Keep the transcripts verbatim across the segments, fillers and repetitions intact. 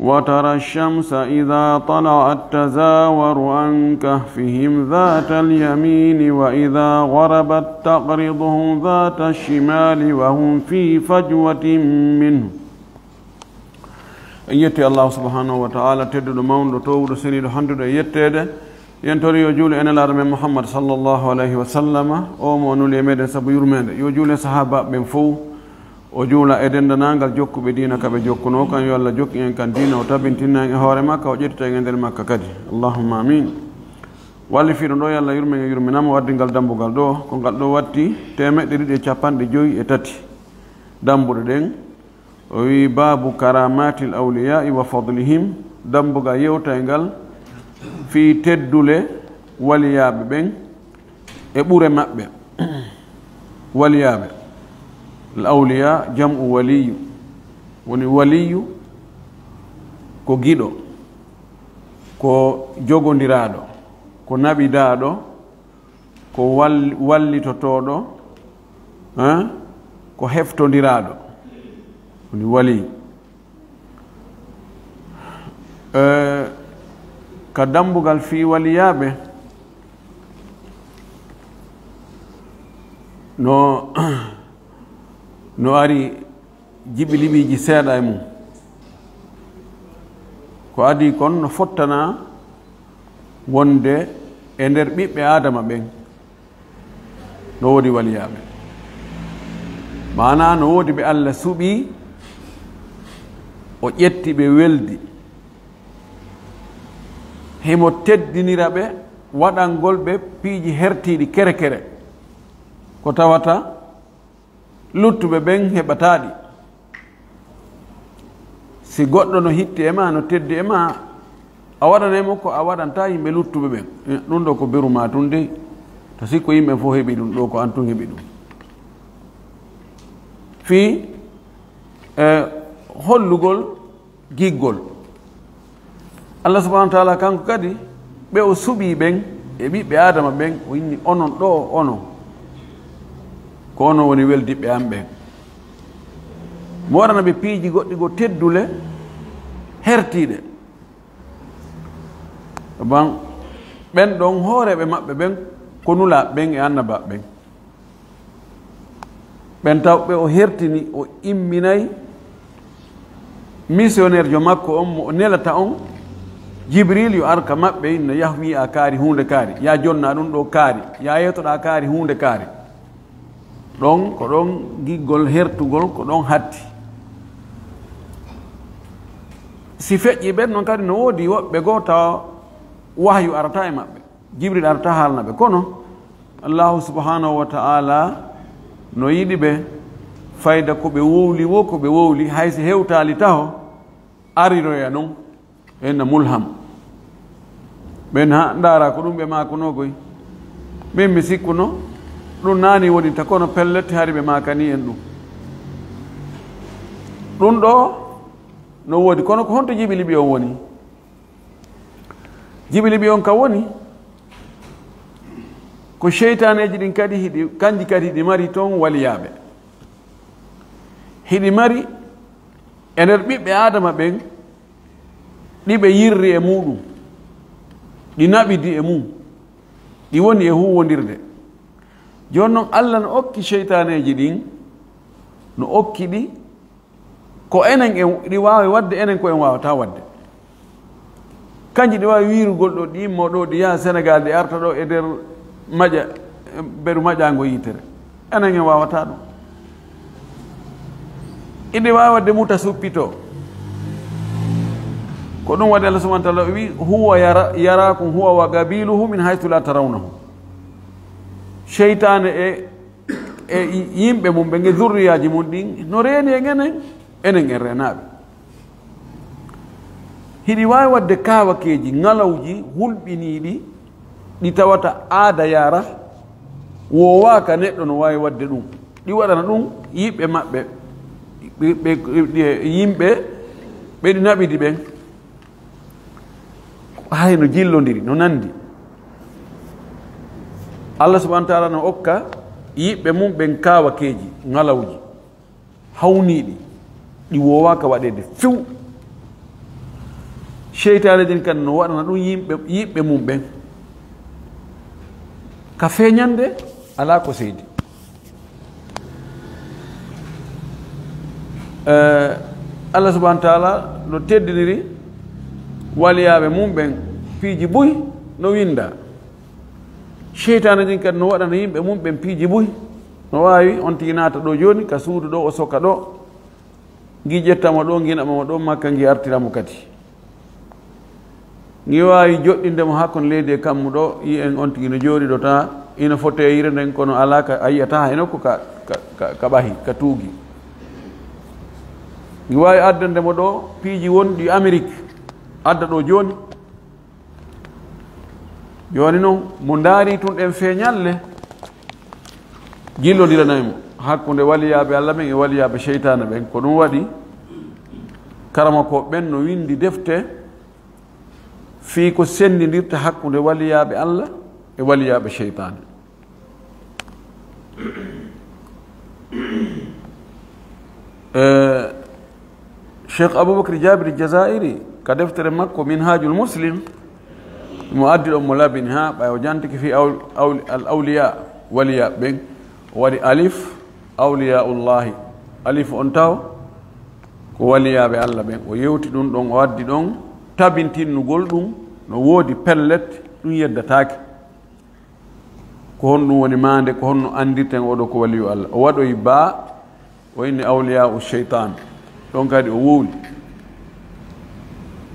وترى الشمس إذا طلعت تزاور عن كهفهم ذات اليمين وإذا غربت تقرضهم ذات الشمال وهم في فجوة منه. En yetti Allahu subhanahu wa ta'ala, tedduɗo, mawnuɗo, towuɗo, seniiɗo, handuɗo e yetteede. Yen tori yo juule e Nelaaɗo men Muhammad sallallahu alayhi wa sallama, o mo o nuli e meɗen sabu yurmeende. Yo juule sahaabaaɓe ɓen fow, o juula e denndanangal jokkuɓe diina ka ɓe jokkunoo kan. Yo Allah jokku en kan diina, o tabintina en e hoore makka, o ƴettita en e nder makka kadi. Allahumma amin. Wallifiiɗo ɗo, yo Allah yurmen e yurminama, waddi ngal dambugal ɗo, ko ngal ɗo watti teemeɗɗe ɗiɗi e capanɗe jowi e tati dambuɗe ɗen. O wi, "Baabu karamatil awliya'i wa fadlihim," dambugal yewtayngal fii teddule waliyaaɓe ɓen e ɓure maɓɓe. Waliyaaɓe, al awliya jam'u waliyu, woni waliyu ko giɗo, ko jogondiraaɗo, ko naɓidaaɗo, ko wall-, wallitotooɗo, hein? Ko heftondiraaɗo, woni wali. Eh, ka dambugal fii waliyaaɓe, no, no ari jiɓi liɓiiji seeɗa e mum. Ko adii kon no fottana wonde e nder ɓiɓɓe Aadama ɓen no woodi waliyaaɓe. Maanaa no woodi ɓe Allah suɓii, o ƴetti ɓe, weldi. Himo teddinira ɓe waɗangol ɓe piiji hertiiɗi kere kere, ko tawata luttuɓe ɓen heɓataa ɗi. Si goɗɗo no hitti e ma, no teddi e ma, a waɗanay mo ko a waɗanta yimɓe luttuɓe ɓen. Eh, ɗum ɗo ko beru ma tun dey. To sikko yimɓe fof heɓi ɗum, ɗo ko an tun heɓi ɗum. Fii, eh, hollugol giggol. Allah subhanahu wa ta'ala kanko kadi, ɓe o suɓii ɓen e ɓiɓɓe Aadama ɓen, o inni, "Onon ɗo, onon, ko onon woni weldiɓɓe am ɓen." Mo waɗana ɓe piiji goɗɗi goo teddule, hertiiɗe. Ban, ɓen ɗon hooreeɓe maɓɓe ɓen, ko nulaaɓe ɓen e annabaaɓe ɓen. Ɓen taw ɓe o hertini, o imminay missionnaire jo makko on mo o nelata on, Jibril, yo ar ka maɓɓe, inna yah wi'a kaari huunde kaari, ya jonna ɗum ɗo kaari, ya yewtoɗa kaari huunde kaari. Ɗon ko ɗon giggol hertugol ko ɗon hatti. Si feƴƴi ɓen non kadi no woodi woɓɓe goo tawa wahyu arata e maɓɓe. Jibril arata haalna ɓe, kono Allahu subhanahu wa ta'ala no yiɗi ɓe, fayda ko ɓe wowli woo, ko ɓe wowli, hay si hewtaali taho, ariroya non, enna mulham. Ɓen ha ndaara ko ɗum ɓe maakunoo koy. Min mi sikkuno ɗum naani woni ta, kono pellet hari ɓe maakani en ɗum. Ɗum ɗo no woodi, kono ko honto jiɓi liɓi on woni? Jiɓi liɓi on ka woni ko seytaaneeji ɗin kadi hiɗi, kanji kadi hiɗi mari toon waliyaaɓe. Hiɗi mari e nder ɓiɓɓe Aadama ɓen ɗi ɓe yirri e muuɗum, ɗi naɓidi e mum, ɗi woni e huuwondirde. Jooni non, Allah no okki seytaaneeji ɗin, no okki ɗi ko enen en, ɗi waawi waɗde enen ko en waawataa waɗde. Kanji ɗi waawi wiirugol ɗo, ɗi immoo ɗo, ɗi yaha Senegal, ɗi arta ɗo e nder maƴa, beru maƴaango yitere. Enen en waawataa ɗum. Iɗi waawi waɗde muta suppito. Ko ɗum waɗi Allah subhanahu wa ta'ala o wi, "Huwa yara-, yarakum huwa wa qabiluhu min haythu la tarawnahum." Seytaane e, e yimɓe mum ɓen, e zurriyaaji mum ɗin, no reeni en enen, enen en reenaaɓe. Hiɗi waawi waɗde kaawakeeji, ŋalawji hulɓiniiɗi, ɗi tawata aada yaara, woowaaka neɗɗo no waawi waɗde ɗum. Ɗi waɗana ɗum yiɓɓe maɓɓe, ɓe, ɓe, ɓe, yimɓe ɓe ɗi naɓidi ɓen. Hay no jillondiri, no nandi. Allah subhanahu wa ta'ala no okka yiɓɓe mum ɓen kaawakeeji, ŋalawji hawniiɗi, ɗi woowaaka waɗeede few. Seytaane ɗin kadi no waɗana ɗum yimɓe, yiɓɓe mum ɓen. Ka feeñande, alaa ko seydi. Eh, Allah subhanahu wa taala no teddiniri waliyaaɓe mum ɓen piiji buy no winda. Seytaane ɗin kadi no waɗana yimɓe mum ɓen piiji buy. No waawi on tigi naata ɗo jooni, ka suudu ɗo, o soka ɗo. Ngi ƴettamo ɗo, ngi naɓamo ɗo, makka ngi artiramo kadi. Ngi waawi joɗɗinde mo hakkunde leydi e kammu ɗo, yi'en on tigi no jooɗi ɗo ta, ina foteyire nden, kono alaa ka a yi'ata e nokku ka, ka, ka, ka ɓahi, ka tuugi. Ngi waawi addande mo ɗo piiji wonɗi Amerik, adda ɗo jooni. Jooni non, mo ndaari tun ɗen feeñalle, jillondiranay mo hakkunde waliyaaɓe Allah ɓen e waliyaaɓe seytaane ɓen. Ko ɗum waɗi, karamokooɓe ɓen no windi defte fii ko senndindirta hakkunde waliyaaɓe Allah e waliyaaɓe seytaane. Eh, Cheikh Abubakar Jabir Jazairi, ka deftere makko Minhajul Muslim, mo addi ɗon mo labini ha, ɓay o jantiki fi awl-, awl-, al awliya, waliya ɓen, o waɗi alif, awliyaullahi. Alif on taw, ko waliyaaɓe Allah ɓen. O yewti ɗum ɗon, o addi ɗon tabintinnugol ɗum, no woodi pellet, ɗum yeddataake. Ko honɗum woni maande? Ko honno anndirten oɗo ko waliyu Allah? O waɗoyi baa, o inni awliya'u sheytan. Ɗon kadi o wowli.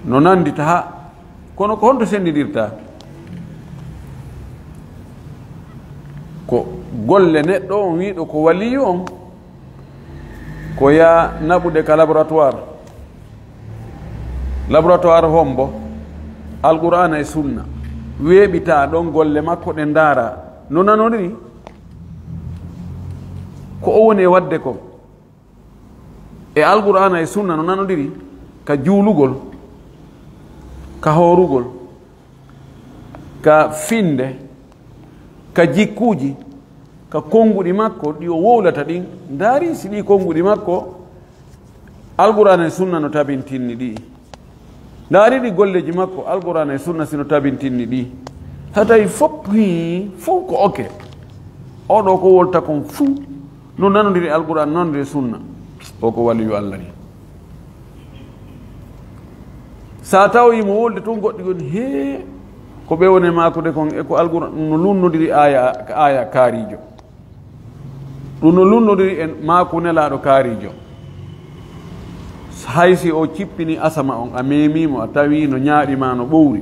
No nanndita ha. Kono ko honto senndindirta? Ko golle neɗɗo on wiiɗo ko waliyu on. Ko yaa naɓude ka laboratoire. Laboratoire hombo? Alqur'aana e sunna. Weeɓitaa ɗon golle makko ɗen ndaara no nanodiri. Ko o woni e waɗde kon. E alqur'aana e sunna no nanodiri ka juulugol, ka hoorugol, ka finnde, ka jikkuuji, ka konnguɗi makko ɗi o wowlata ɗin. Ndaari si ɗi konnguɗi makko, alqur'aana e sunna no tabintinni ɗi. Ndaari ɗi golleeji makko, alqur'aana e sunna si no tabintinni ɗi. Sa tawi fof, hii, fof ko oke. Oɗo ko wolta kon fuu no nanodiri alqur'aana, nanodiri sunna. O ko waliyu Allah ni. Sa tawi mo wolde tun goɗɗi goni, hee, ko ɓe woni maakude kon e ko alqur'aana no lunnodiri aaya, aaya kaariijo. Ɗum no lunnodiri e maaku Nelaaɗo kaariijo. Hay si o cippini asama on, a meemii mo, a tawi no ñaaɗi ma no ɓowri,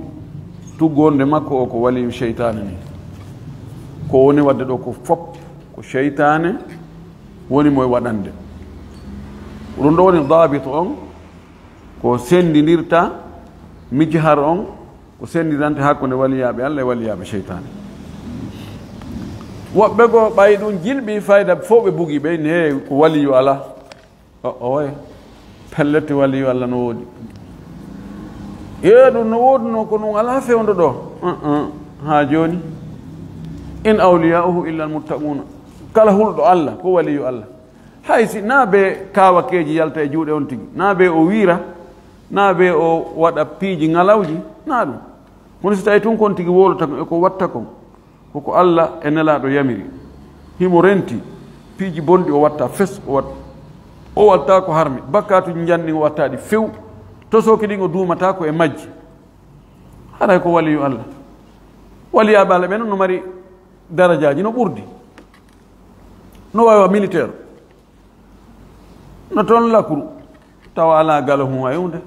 tuggonde makko o ko waliyu seytaane ni. Ko woni waɗde ɗo ko fop, ko seytaane woni mo e waɗande. Ko ɗum ɗo woni daabit on, ko senndindirta, mijhar on, ko senndindirante hakkunde waliyaaɓe Allah e waliyaaɓe seytaane. Woɓɓe goo ɓay ɗum jilɓi fayda fof ɓe bugi ɓe, ne ko waliyu alaa. O, oye, pellet waliyu Allah no woodi. Ee, ɗum no woodunoo, ko ɗum alaa fewndo ɗo. Uh-uh. Haa jooni, in awliya'uhu illa almuttaquuna. Kala hulɗo Allah, ko waliyu Allah. Hay si naa be kaawakeeji yalta e juuɗe on tigi, naa be o wiira, naa be o waɗa piiji ŋalawji, naa ɗum. Kono si tawi tun kon tigi wowlata kon e ko watta kon, koko Allah e Nelaaɗo yamiri. Himo renti piiji bonɗi o watta fes, o wat-, o watta ko harmi. Bakkaatuji njanɗi o watta ɗi few. Tosooki ɗin o duumata ko e majji. Haray ko waliyu Allah. Waliyaaɓe Allah ɓen no mari darajaaji no ɓurdi. No waawi wa militaire. No toon lakru, tawa alaa galo hum hay huunde.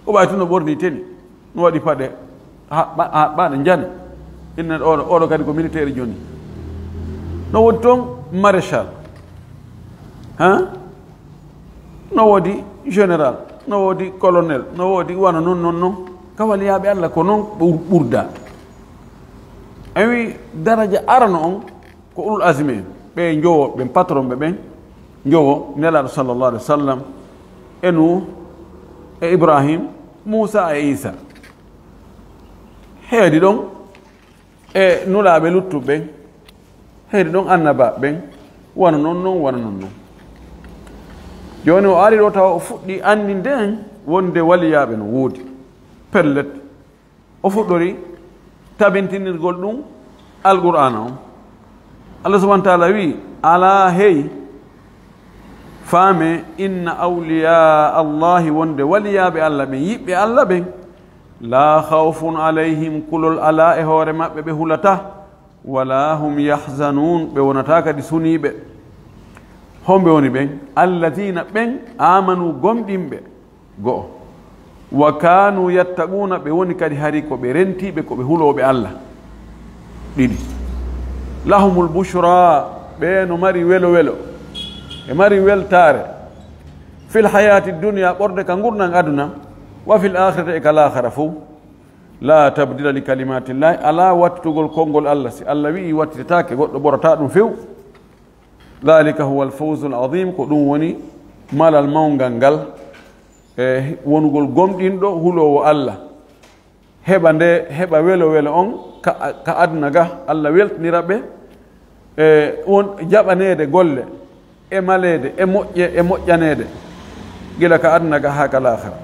Ko ɓay tun no ɓorni teni, no waɗi paɗe, ha, ɓa-, ha, ɓaɗe njane. Inna oɗo, oɗo kadi ko militaire jooni. No woodi toon maréchal. Ha? No woodi général, no woodi colonel, no woodi wano non, non, non. Ka waliyaaɓe Allah ko non ɓur-, ɓurda. A wi daraja arano on, ko ulul azmi en, ɓe njowo, ɓen patron ɓe ɓen, njowo Nelaaɗo sallallahu alaihi wa sallam, e Nuh, e Ibrahim, Muusa e Isa. Heedi ɗon e nulaaɓe luttuɓe ɓen, heedi ɗon annabaaɓe ɓen, wano non non, wano non non. Jooni o ari ɗo tawa o fuɗɗi anndinde en wonde waliyaaɓe no woodi. Pellet, o fuɗɗori tabintinirgol ɗum Alqur'aana on. Allah subhanahu wa ta'ala wi, "Alaa, hey, faame, inna awliyaa Allahi, wonde waliyaaɓe Allah ɓen, yiɓɓe Allah ɓen, laa khawfun alayhim, kulol alaa e hoore maɓɓe, ɓe hulataa, wala hum yahzanuun, ɓe wonataa kadi suniiɓe." Homɓe woni ɓen? Alladiina, ɓen, aamanu, gomɗinɓe, go'o, wa kaanu yattaquuna, ɓe woni kadi hari ko ɓe rentiiɓe, ko ɓe hulooɓe Allah, ɗiɗi. Lahumul bushra, ɓe no mari welo welo, ɓe mari weltaare, fil hayaati dunya, ɓorde ka ngurndan aduna, wa fil aakhirati, e ka laahara fow. La tabdila li kalimatillahi, alaa wattitugol konngol Allah. Si Allah wi'i, wattitetaake, goɗɗo ɓorataa ɗum few. Dhalika huwa al-fawzu al-azim, ko ɗum woni malal mawngal ngal, e wonugol gomɗinɗo huloowo Allah. Heɓa nde, heɓa welo welo on ka, ka aduna ga, Allah weltinira ɓe, e won jaɓaneede golle, e maleede, e moƴƴe, e moƴƴaneede, gila ka aduna ga haa ka laahara.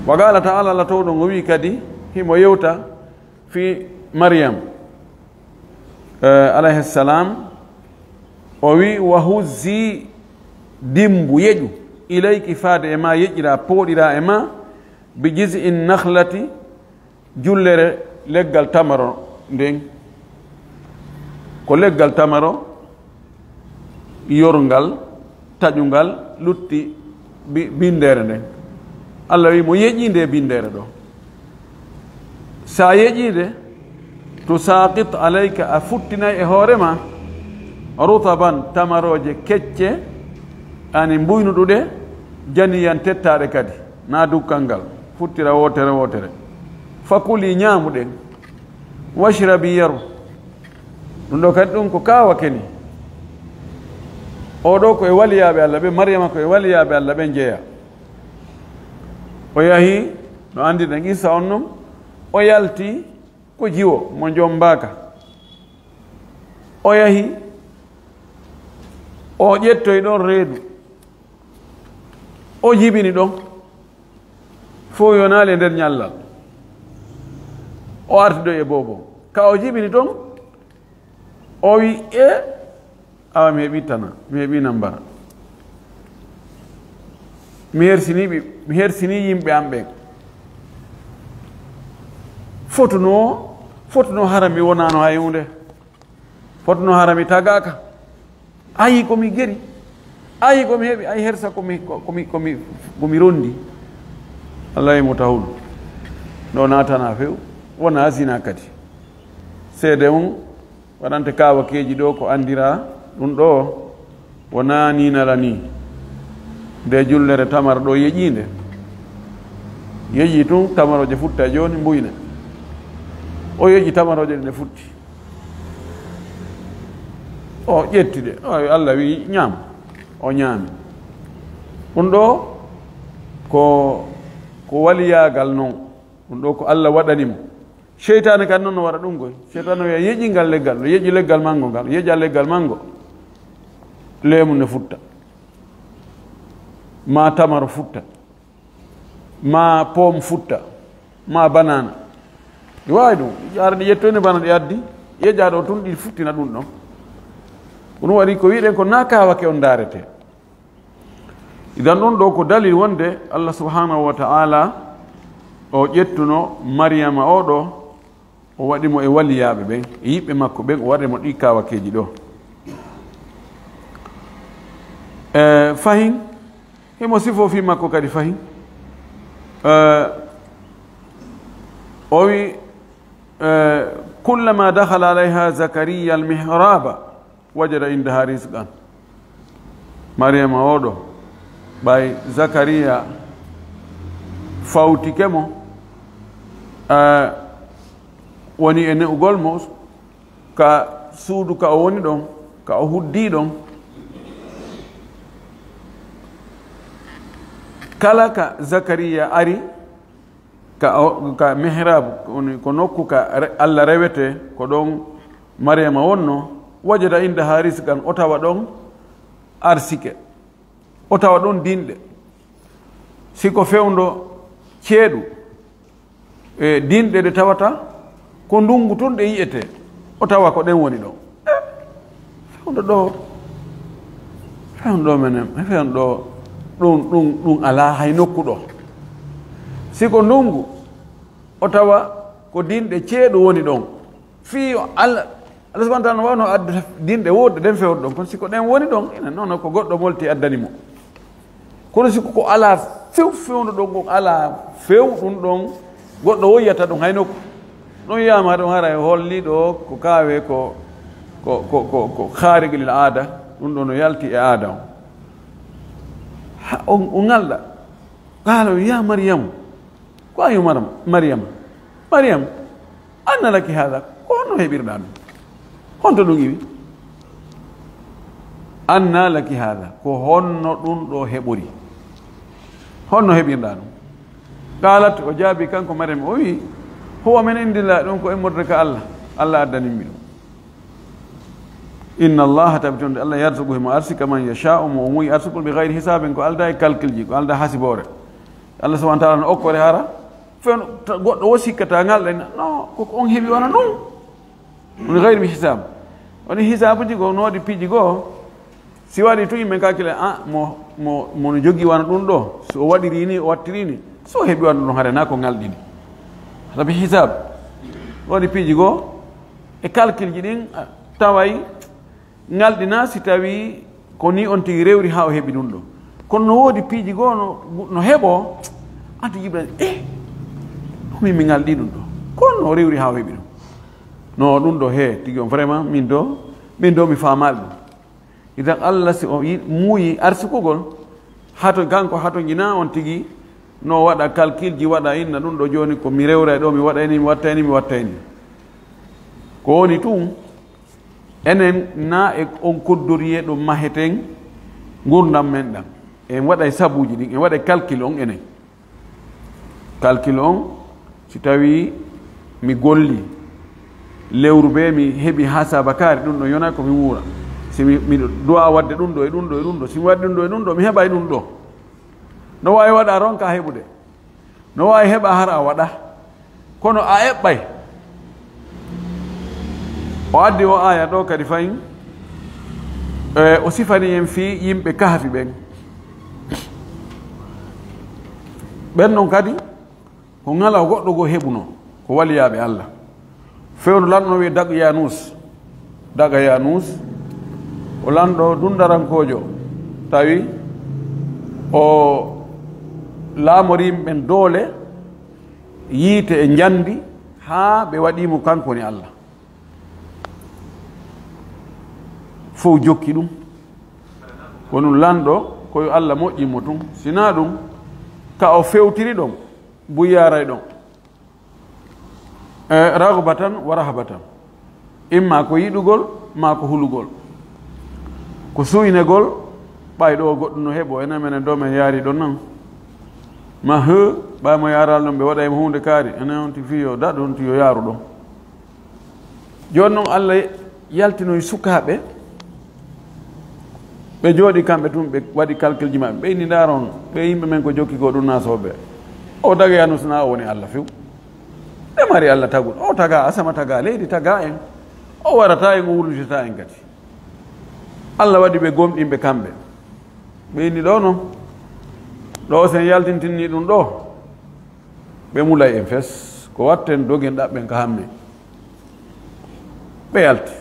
Wa qala ta'ala, Allah towɗo ngo wi'i kadi, himo yewta fi Maryam, eh, alayhi salam, o wi'i, "Wa huzzi, dimbu, yeƴu, ilayki, faade e ma, yeƴira, pooɗira e ma, bi jiz'in nakhlati, jullere leggal tamaro nden." Ko leggal tamaro yorngal, taƴungal, lutti bi-, binndere nden. Allah wi mo, "Yeƴi nde binndere ɗo. Sa yeƴi nde, tusaqit alayka, a futtinay e hoore ma, rutaban, tamarooje kecce, ani mbuynuɗuɗe, janiyan, tettaaɗe kadi, na dukkangal, futtira wootere wootere. Fakuli, ñaamuɗen, washrabi, yaru." Ɗum ɗo kadi, ɗum ko kaawake ni. Oo ɗo ko e waliyaaɓe Allah ɓe, Maryama ko e waliyaaɓe Allah ɓe jeyaa. O yahi, no anndirɗen qissa on non, o yalti ko jiwo mo jommbaaka. O yahi, o ƴettoyi ɗon reedu, o jibini ɗon, fow yonaali e nder ñallal. O arti ɗo e boobo. Ka o jibini ton, o wi, "E, awa mi heɓi tana, mi heɓi nambara. Mi hersini ɓi-, mi hersini yimɓe am ɓen. Fotuno, fotuno hara mi wonaano hay huunde. Fotuno hara mi tagaaka. Ayi ko mi geri. Ayi ko mi heɓi. Ayi hersa ko mi, ko, ko mi, ko mi, ko mi rondi." Allah wi mo, "Tahuɗo. Ɗo naatana few. Wona zina kadi. Seede on waɗante kaawakeeji ɗo ko anndira ɗum ɗo. Wona ni nala ni. Nde jullere tamar ɗo yeƴiinde. Yeƴi tun tamarooje futta jooni mbuyne." O yeƴi tamarooje ɗe futti. O ƴetti ɗe. O, Allah wi, "Ñaam." O ñaami. Ɗum ɗo ko, ko waliyaagal non. Ɗum ɗo ko Allah waɗani mo. Seytaane kan non no waɗa ɗum koy. Seytaane wiya, "Yeƴi ngal leggal." No yeƴi leggal mango ngal. Yeƴa leggal mango. Leemu ne futta. Ma tamaro futta. Ma poom futta, ma banana. Ɗi waawi ɗum. Ara ɗi ƴettoyne bana ɗi addi, yeƴa ɗo tun ɗi futtina ɗum ɗon. Ko ɗum waɗi ko wiɗen ko na kaawake on ndaarete. Idan ɗum ɗo ko dalil wonde Allah subhanahu wa ta'ala o ƴettuno Maryama o ɗo, o waɗi mo e waliyaaɓe ɓen, e yiɓɓe makko ɓen, o waɗi mo ɗi kaawakeeji ɗo. E, fahin, himo sifo fi makko kadi fahin. E, o wi, e, "Kullama dakhala alayha Zakariya al-mihraba, wajada indaha rizqan." Mariyama oɗo, ɓay Zakariya fawtike mo, a, woni e ne'ugol mo ka suudu ka o woni ɗon, ka o huddii ɗon. Kala ka Zakariya ari, ka o, ka mihrab, woni ko nokku ka re-, Allah rewete, ko ɗon Mariyama wonno, wajada indaha rizqan, o tawa ɗon arsike, o tawa ɗon dinɗe. Si ko fewndo ceeɗu, E dinɗe ɗe tawata ko ndungu tun ɗe yi'ete, o tawa ko ɗen woni ɗon. Fewndo ɗo, fewndo ɗo menen, fewndo ɗo, ɗum, ɗum, ɗum alaa hay nokku ɗo. Si ko ndungu, o tawa ko dinɗe ceeɗu woni ɗon. Fii o Alla, Alla subhanahu wa taala no wawno addude dinɗe woɗɗe ɗen fewndo ɗon, kono si ko ɗen woni ɗon, ina noon ko goɗɗo molti addani mo. Kono si ko alaa few fewndo ɗon, ko alaa few ɗum ɗon, goɗɗo woyyata ɗum hay nokku. Ɗum yiyama ɗum hara e holli ɗo ko kaawe ko, ko, ko, ko, ko khaariqu lil aada, ɗum ɗo no yalti e aada on. Ha, on, on ngalɗa. Qaala, ya Maryamu, ko ayu Maram-, Mariyama? Mariyam, anna laki haada? Ko honno heɓirɗaa ɗum? Honto ɗum iwi? Anna laki haada? Ko honno ɗum ɗo heɓori? Honno heɓirɗaa ɗum? Qaalat, o jaabi kanko Mariyam, o wi, huwa min indillah, ɗum ko immorde ka Allah. Allah addanimmi ɗum. Inna Allaha, tabitunde Allah, yarzuqu, himo arsika man yasha'u, mo o muyi arsugol, bi ghayri hisaabin, ko alda e kalkilji, ko alda hasiboore. Allah subhanahu wa ta'ala no okkore hara, fen ta-, goɗɗo wo sikkata ngal ɗen, no, koko on heɓi wona ɗum. Min ghayri bi hisaab. Woni hisaabuji goo, no waɗi piiji goo, si waɗi tun yimɓe kalkile, a, mo, mo, mo no jogii wona ɗum ɗo, so o waɗiri ni, o wattiri ni, so o heɓi wona ɗum, hare na ko ngal ɗiɗi. Sabi hisaab, waɗi piiji goo, e kalkilji ɗin, a, taway ngalɗina si tawii ko nii on tigi rewri haa o heɓi ɗum ɗo. Kono no woodi piiji goo no, no heɓoo, anti jiɓɗan, eh, ɗum mi ngalɗi ɗum ɗo. Kono no o rewri haa o heɓi ɗum. No ɗum ɗo, he, tigi on vraiment, min ɗo, min ɗo mi faamaali ɗum. Idan Allah si o yi-, muuyi arsukugol, hato, kanko hato njina on tigi, no waɗa kalkilji, waɗa inna ɗum ɗo jooni ko mi rewray ɗo, mi waɗay ni, mi wattay ni, mi wattay ni. Ko woni tun, enen na e on koddoriye ɗo maheten ngurndan men ɗan. En waɗay sabuuji ɗin, en waɗay kalkil on enen. Kalkil on, si tawi mi golli lewru be mi heɓi haa sabakaari, ɗum ɗo yona ko mi wuura. Si mi, miɗo du'a waɗde ɗum ɗo e ɗum ɗo e ɗum ɗo, si mi waɗi ɗum ɗo e ɗum ɗo, mi heɓay ɗum ɗo. No waawi waɗa ronka heɓude. No waawi heɓa hara a waɗa. Kono a eɓɓay. O addi o aya ɗo kadi fayin, e, o sifani en fii yimɓe Kahfi ɓen. Ɓen non kadi, ko ŋalaw goɗɗo goo heɓuno, ko waliyaaɓe Allah. Fewndo lanɗo no wi'e Daqyaanus. Daqyaanus, o lanɗo dundarankoojo, tawi o laamori yimɓe ɓen doole, yiite e njandi, haa ɓe waɗi mo kanko woni Allah. Fow jokki ɗum. Ko ɗum lanɗo, ko yo Allah moƴƴin mo tun. Si naa ɗum, ka o fewtiri ɗon, buy yaaray ɗon. E, raghbatan wa rahbatan. Imma ko yiɗugol, maa ko hulugol. Ko suynegol, ɓay ɗo goɗɗum no heɓo, enen menen ɗo men yaari ɗon nan. Ma he, ɓay mo yaaral ɗon ɓe waɗay mo huunde kaari, enen on ti fii yo daɗ, on ti yo yaaru ɗon. Jooni non Allah yaltinoy sukaaɓe, ɓe jooɗi kamɓe tun, ɓe waɗi kalkilji maɓɓe, ɓe inni, "Ndaaron, ɓe yimɓe men ko jokki ko ɗum naasooɓe." O dagayano sina o woni Allah few. Ɓe mari Allah tagul. O taga asama, taga leydi, taga en. O warata en, o wurlitata en kadi. Allah waɗi ɓe gomɗinɓe kamɓe. Ɓe inni ɗo non. Ɗo sen yaltintinni ɗum ɗo. Ɓe mulay en fes. Ko watten dogen ɗaɓɓen ka hamme. Ɓe yalti.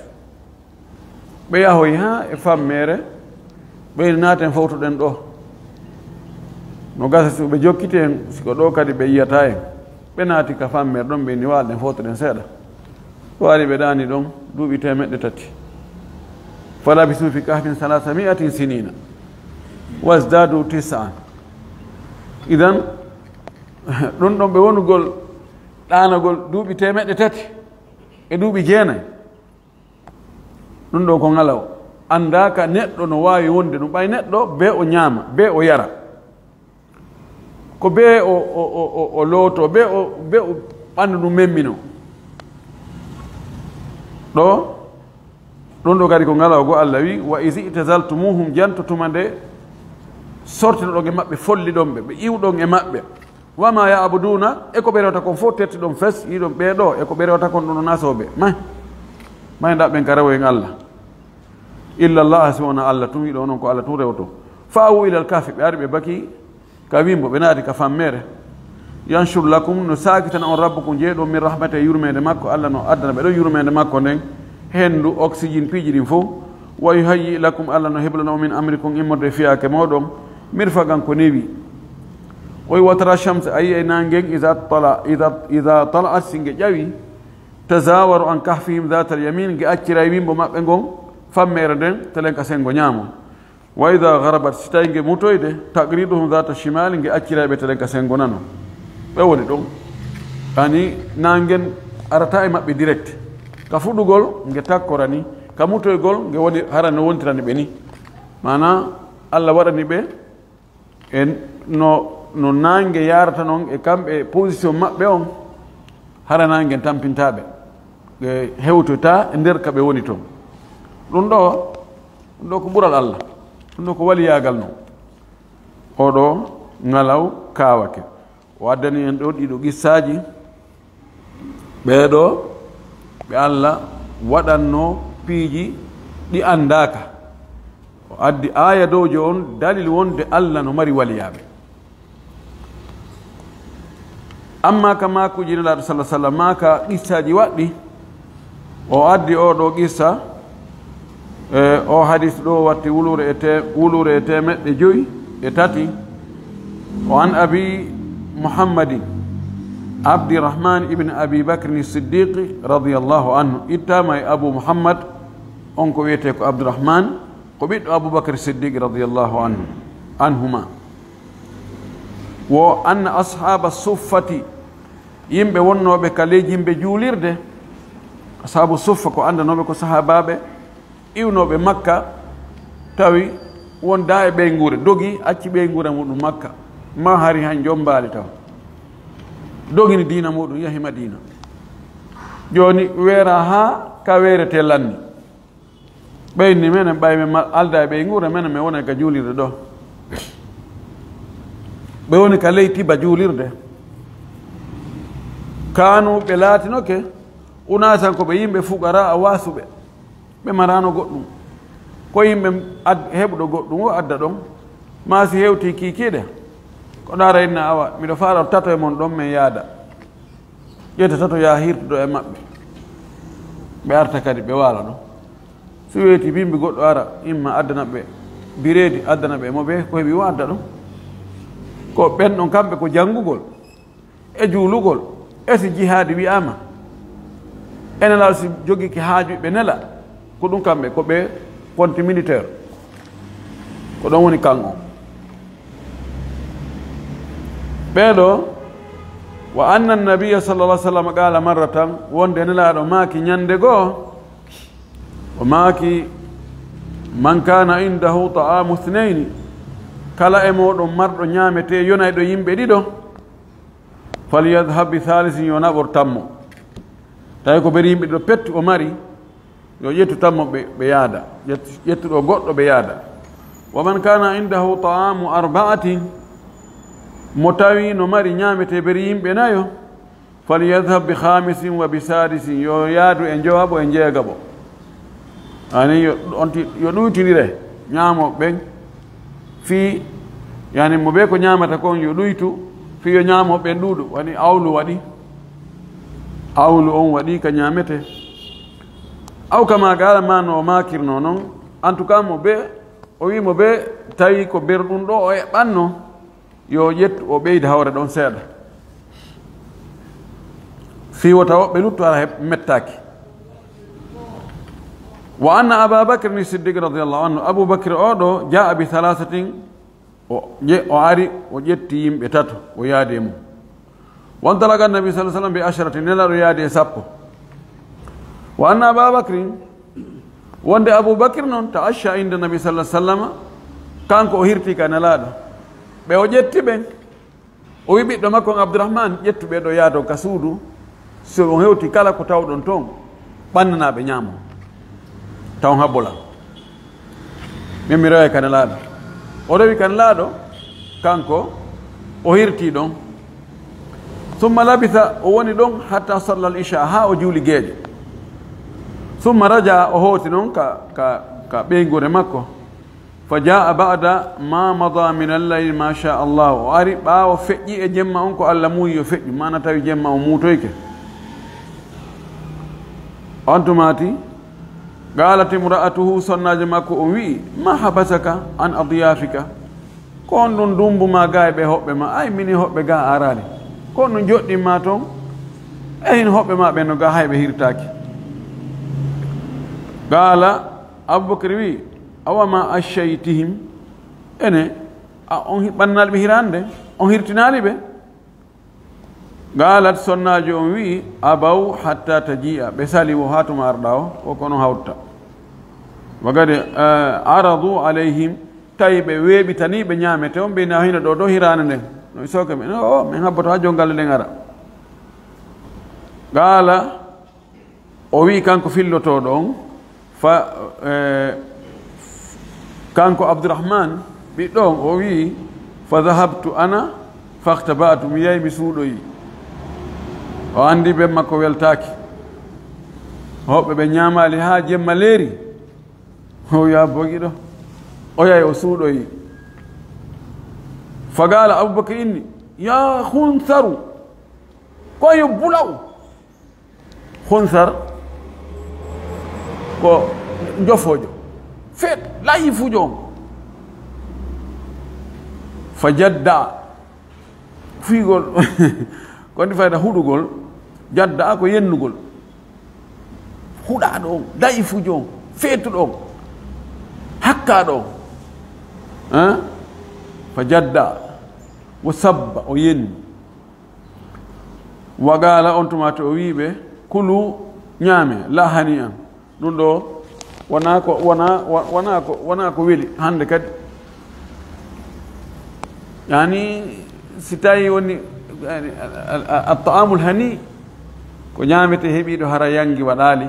Ɓe yahoyi haa e fammeere, ɓe naaten fowtoɗen ɗo. No gasa si ɓe jokkiti en, si ko ɗo kadi ɓe yiyata en. Ɓe naati ka fammeere ɗon, ɓe ni waalɗen fowtoɗen seeɗa. Ɗo ari ɓe ɗaani ɗon duuɓi teemeɗɗe tati. Falabisu fi kahfin salasami'atin sinina. Wasdadu tis'an. Idan, ɗum ɗon ɓe wonugol ɗaanagol duuɓi teemeɗɗe tati e duuɓi jeenay. Ɗum ɗo ko ŋalaw. Anndaa ka neɗɗo no waawi wonde ɗum. Ɓay neɗɗo, be o ñaama, be o yara. Ko be o, o, o, o, o looto, be o, be o ɓanndu ndu memmino. Ɗo, ɗum ɗo kadi ko ŋalaw go Allah wi, "Wa izi i'tazaltumuhum", janto tuma nde sortinoɗon e maɓɓe, folliɗon ɓe, ɓe iwɗon e maɓɓe. Wa ma ya'buduna, e ko ɓe rewata kon fof terti ɗon fes, yiɗon ɓee ɗoo, e ko ɓe rewata kon ɗum ɗo nasooɓe. May, may ndaɓɓen ka rewoyen Allah. Illa Allah, si wona Allah tun, yiɗo onon ko Allah tun rewoto. Fa awu ilal kahfi, ɓe ari ɓe baki ka wimbo, ɓe naati ka fammere. Yanshur lakum, no saakitana on Rabbukum, jeeɗo min rahmati, yurmeende makko, Allah no addana ɓe ɗo yurmeende makko nden, hendu, oxygène, piiji ɗin fof. Wa yuhayyi lakum, Allah no heblana on min amrikum, immorde fiyaake moɗon, mirfagan ko newi. Oy watara shamsa, a yi'ay nangen, iza tala, iza, iza tala'at, si nge ƴawi, tazawaru an kahfihim zatal yamin, nge acciray wimbo maɓɓe ngon, fammere nden, telen ka sengo ñaamo. Wa iza gharabat, si tawi nge mutoyde, taqriduhum zata shimali, nge acciray ɓe telen ka sengo nano. Ɓe woni ɗon. Ani, nangen arata e maɓɓe direct. Ka fuɗugol, nge takkorani. Ka mutoygol, nge woni, hara no wontirani ɓe ni. Maana, Allah waɗani ɓe e no, no nange yarata non e kamɓe position maɓɓe on, hara nangen tampinta ɓe. Ɓe hewtoyta e nder ka ɓe woni ton. Ɗum ɗo, ɗum ɗo ko ɓural Allah. Ɗum ɗo ko waliyaagal non. Oo ɗo ŋalaw kaawake. O addani en ɗo ɗiɗo qissaaji. Ɓee ɗo, ɓe Allah waɗanno piiji ɗi anndaaka. O addi aayadoojo on, dalil wonde Allah no mari waliyaaɓe. Amma ka maakuuji Nelaaɗo salla sallam, maa ka qissaaji waɗɗi, o addi oo ɗo qissa, e, o hadis ɗo watti wuluure e te-, wuluure e teemeɗɗe jowi e tati. O an Abi Muhammadin Abdirahman ibn Abi Bakrin Siddiqi radiyallahu anhu, ittaama e Abu Muhammad, on ko wiyetee ko Abdurahman, ko ɓiɗɗo Abubakar Siddiqi radiyallahu anhu, anhuma. Wo anna ashaaba suffati, yimɓe wonnooɓe ka ley jimɓe juulirde, ashaabu suffa ko anndanooɓe ko sahaabaaɓe iwnooɓe Makka, tawi wondaa e ɓeynguure, dogi, acci ɓeynguure muɗum Makka, ma hari han jombaali taw. Dogini diina muɗum, yahi Madiina. Jooni weera haa ka weeretee lanni. Ɓe inni, menen ɓay men ma-, alda e ɓeynguure, menen men wona ka juulirde ɗo. Ɓe woni ka ley tiba juulirde. Kanu, ɓe laatinoke, unasan, ko ɓe yimɓe fuqara a waasuɓe. Ɓe marano goɗɗum. Ko yimɓe ad-, heɓuɗo goɗɗum o adda ɗon. Ma si hewti kiikiiɗe, ko ɗara inna awa, miɗo faala tato e mon ɗon men yaada. Ƴetta tato yaa hirtuɗo e maɓɓe. Ɓe arta kadi ɓe waala ɗon. Si weeti bimbi goɗɗo ara, imma addana ɓe bireedi, addana ɓe mo ɓe ko heɓi o adda ɗum. Ko ɓen ɗon kamɓe ko janngugol, e juulugol, e si jihaadi wi'aama. Ene laal si jogii ki haaju ɓe nela, ko ɗum kamɓe ko ɓe konti militaire. Ko ɗon woni kan on. Ɓee ɗoo, wa anna nabiyya sallallahu alaihi wasallam qala marratan, wonde Nelaaɗo maaki ñande goo, o maaki, "Man kana indahu ta'amu ithnayni, kala e mooɗon marɗo ñaametee yonayɗo yimɓe ɗiɗo, falyadhhab bi thalithin, yo naɓor tammo." Tawi ko beri yimɓe ɗiɗo pettu o mari, yo ƴettu tammo ɓe, ɓe yaada. Ƴettu, ƴettuɗo goɗɗo ɓe yaada. "Wa man kana indahu ta'amu arba'atin," mo tawi no mari ñaametee beri yimɓe nayo, "falyadhhab bi khamisin wa bi sadisin," yo yaadu e njowaɓo e njeegaɓo. Ani yo, on ti-, yo ɗuytindire ñaamo ɓen fii, yani mo ɓe ko ñaamata kon yo ɗuytu, fii yo ñaamo ɓen ɗuuɗu. Wani awlu waɗi, awlu on waɗi ka ñaametee. Aw kama qala, ma no o maakirno non. En tout cas, mo ɓe, o wi mo ɓe, tawi ko ber ɗum ɗo o eɓɓanno, yo ƴettu, o ɓeyda hawre ɗon seeɗa. Fii wota woɓɓe luttu ara he mettaaki. Wa anna Aba Bakr ni Siddiq radiyallahu anhu, Abu Bakr o ɗo, jaa bi thalathatin, o ƴe-, o ari, o ƴetti yimɓe tato, o yaadi e mum. Wantalaqa Nabi sallallahu alaihi wasallam bi asharatin, Nelaaɗo yaadi e sappo. Wa anna Aba Bakrin, wonde Abu Bakr non, ta'asha inda Nabi sallallahu alaihi wasallam, kanko o hirti ka Nelaaɗo. Ɓe o ƴetti ɓen, o wi ɓiɗɗo makko on Abdurrahman, "Ƴettu ɓee ɗo yaadon ka suudu, so on hewti kala ko tawɗon ton, ɓannanaa ɓe ñaamo, tawon habbola. Min mi reway ka Nelaaɗo." O rewi ka Nelaaɗo, kanko o hirti ɗon. Summa labisa, o woni ɗon, hatta salla al isha, haa o juuli geeƴe. Summa raja, o hooti noon ka, ka, ka ɓeynguure makko. Fa jaa ba'da ma mada min al-layl, ma sha Allah. O ari ɓaawo feƴƴi e jemma on ko Allah muuyi yo feƴƴu, maana tawi jemma on muutoyke. On tumaati, qalat imra'atuhu, sonnaajo makko on wi'i, ma habasaka an adyafika? Ko honɗun dummbu ma gaa e ɓee hoɓɓe ma? Ay, mini hoɓɓe gaa a araali. Ko honɗun joɗɗin ma ton? E hin hoɓɓe ma ɓen no gaa hay ɓe hirtaaki. Qaala, Abubakar wi'i, awa ma ashshaytihim? Ene, a on hi-, ɓannaali ɓe hiraande? On hirtinaali ɓe? Qaalat, sonnaajo on wi'i, abaw hatta taji'a, ɓe sali wo haa tuma arɗa o, wo ko no hawta. Wa qad, eh, aradu alayhim, tawi ɓe weeɓitanii ɓe ñaamete on, ɓe na hino ɗo, ɗo hiraande nden. No isooke men, o, men habboto haa jonngalle nden ara. Qaala, o wi'i kanko fillotooɗo on, fa, eh, kanko Abdurrahman, ɓiɗɗo on, o wi'i, fa dhahabtu ana, fakhtaba'tu, mi yahi mi suuɗoyi. O anndi ben makko weltaaki. Hoɓɓe ɓe ñaamaali haa jemma leeri. O wi'a bogiɗo. O yahi o suuɗoyi. Fa qaala Abubakar inni, ya khunsaru, ko yo bulaw. Khunsar ko njofoojo, feet, layifujo on. Fa jadda, fiigol, ko ndi fayda huɗugol, jadda ko yennugol. Huɗaaɗo on, layifujo on, feetuɗo on, hakkaaɗo on. Hein? Fa jadda, wo sabba, o yenni. Wa qaala, on tuma to o wi'i ɓe, kulu, ñaame, la hani an. Ɗum ɗo wonaa ko, wonaa, wa-, wonaa ko, wonaa ko weli hannde kadi. Yani, si tawi woni, yani, al, al, al, al ta'amul hani, ko ñaamete heɓiiɗo hara yangi waɗaali.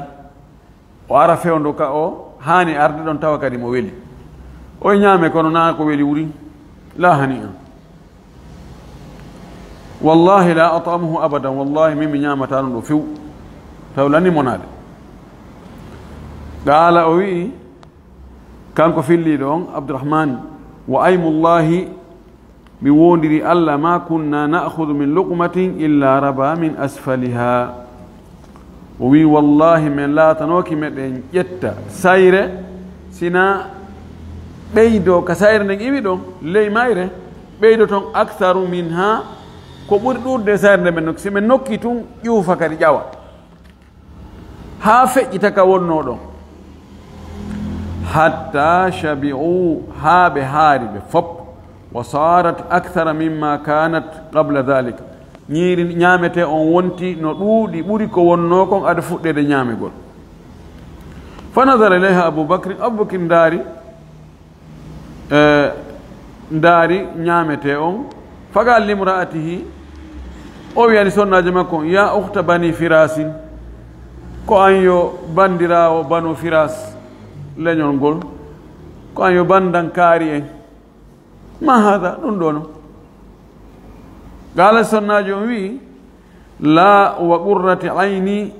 O ara fewndo ka o haani arde ɗon tawa kadi mo weli. O ñaame kono naa ko weli wuri. La hani an. Wallahi la at'amuhu abadan. Wallahi min mi ñaamata ɗum ɗo few. Taw lani monaade. Qaala o wi'i, kanko filliiɗo on, Abdurrahman, wa aymullahi, mi woondiri Allah, ma kunna na'khudhu min luqmatin illa raba min asfaliha. O wi'i, wallahi, men laatanooki meɗen ƴetta sayre, sina ɓeydo ka sayre nden iwi ɗon, ley mayre, ɓeydo ton aktharu minha, ko ɓuri ɗuuɗde e sayre nde men nokki. Si men nokki tun, ƴuufa kadi ƴawa. Haa feƴƴita ka wonnoo ɗon. Hatta shabi'u, haa ɓe haari ɓe fop. Wa sarat akthara mimma kanat qabla dhalik. Ñiiri ñaamete on wonti no ɗuuɗi ɓuri ko wonnoo kon ado fuɗɗeede ñaamegol. Fa nadhara ilayha Abu Bakr, Abu Bakr ndaari, eh, ndaari ñaamete on. Fa qaala limra'atihi, o wi'ani sonnaajo makko on, ya ukhta bani Firasin, ko an yo banndiraawo Banu Firas leñol ngol, ko an yo banndan kaari en. Ma hada, ɗum ɗo no? Qaala, sonnaajo on wi'i, la wa qurrati ayni,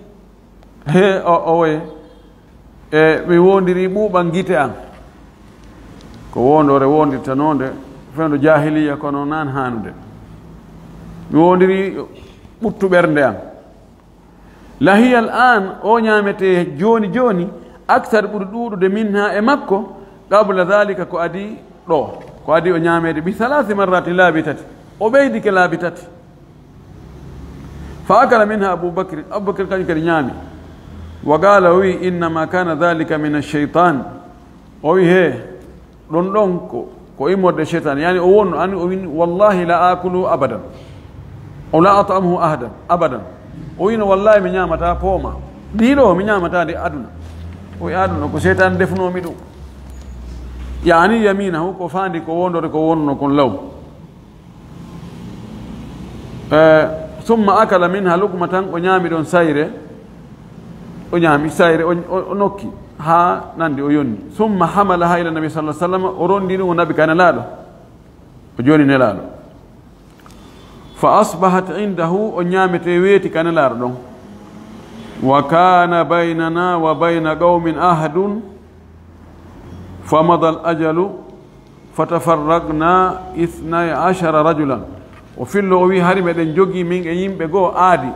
he, o, owoye, e mi wondiri ɓuuɓan gite an. Ko wondore wondirtanoonde fewndo jahiliya, kono nan hanude. Mi wondiri ɓuttu ɓernde an. Lahiya al an, o ñaamete jooni jooni, aksar ɓuri ɗuuɗude minha e makko, qabla dhalika ko adi ɗo, ko adi o ñaameede bi thalathi marratin, laabi tati. O ɓeydike laabi tati. Fa akala minha Abu Bakr, Abu Bakr kañum kadi ñaami. Wa qala, o wi, innama kana dhalika min ash-shaytan. O wi, he, ɗon ɗon ko, ko immorde shaytan. Yani o wonno, ani o win, wallahi la akulu abadan. O la at'amuhu ahadan, abadan. O wino, wallahi mi ñaamata pooma. Ɗiɗo mi ñaamata ndi aduna. O wi aduna ko shaytan defunomi ɗum. Yani yaminahu ko fandi ko wondore ko wonno kon law. Eh, summa akala minha luqmatan, o ñaami ɗon sayre, o ñaami sayre, o, o, o nokki, haa nandi o yonni. Summa hamalaha ila nabi sallallahu alaihi wasallam, o rondi ɗum o nabi ka nelaaɗo, o joni nelaaɗo. Fa asbahat indahu, o ñaamete weeti ka Nelaaɗo ɗon. Wa kana baynana wa bayna qawmin ahdun, fa mada al ajalu, fa tafarraqna ithnay ashara rajulan. O fillo, o wi, hari meɗen jogii min e yimɓe goo aadi.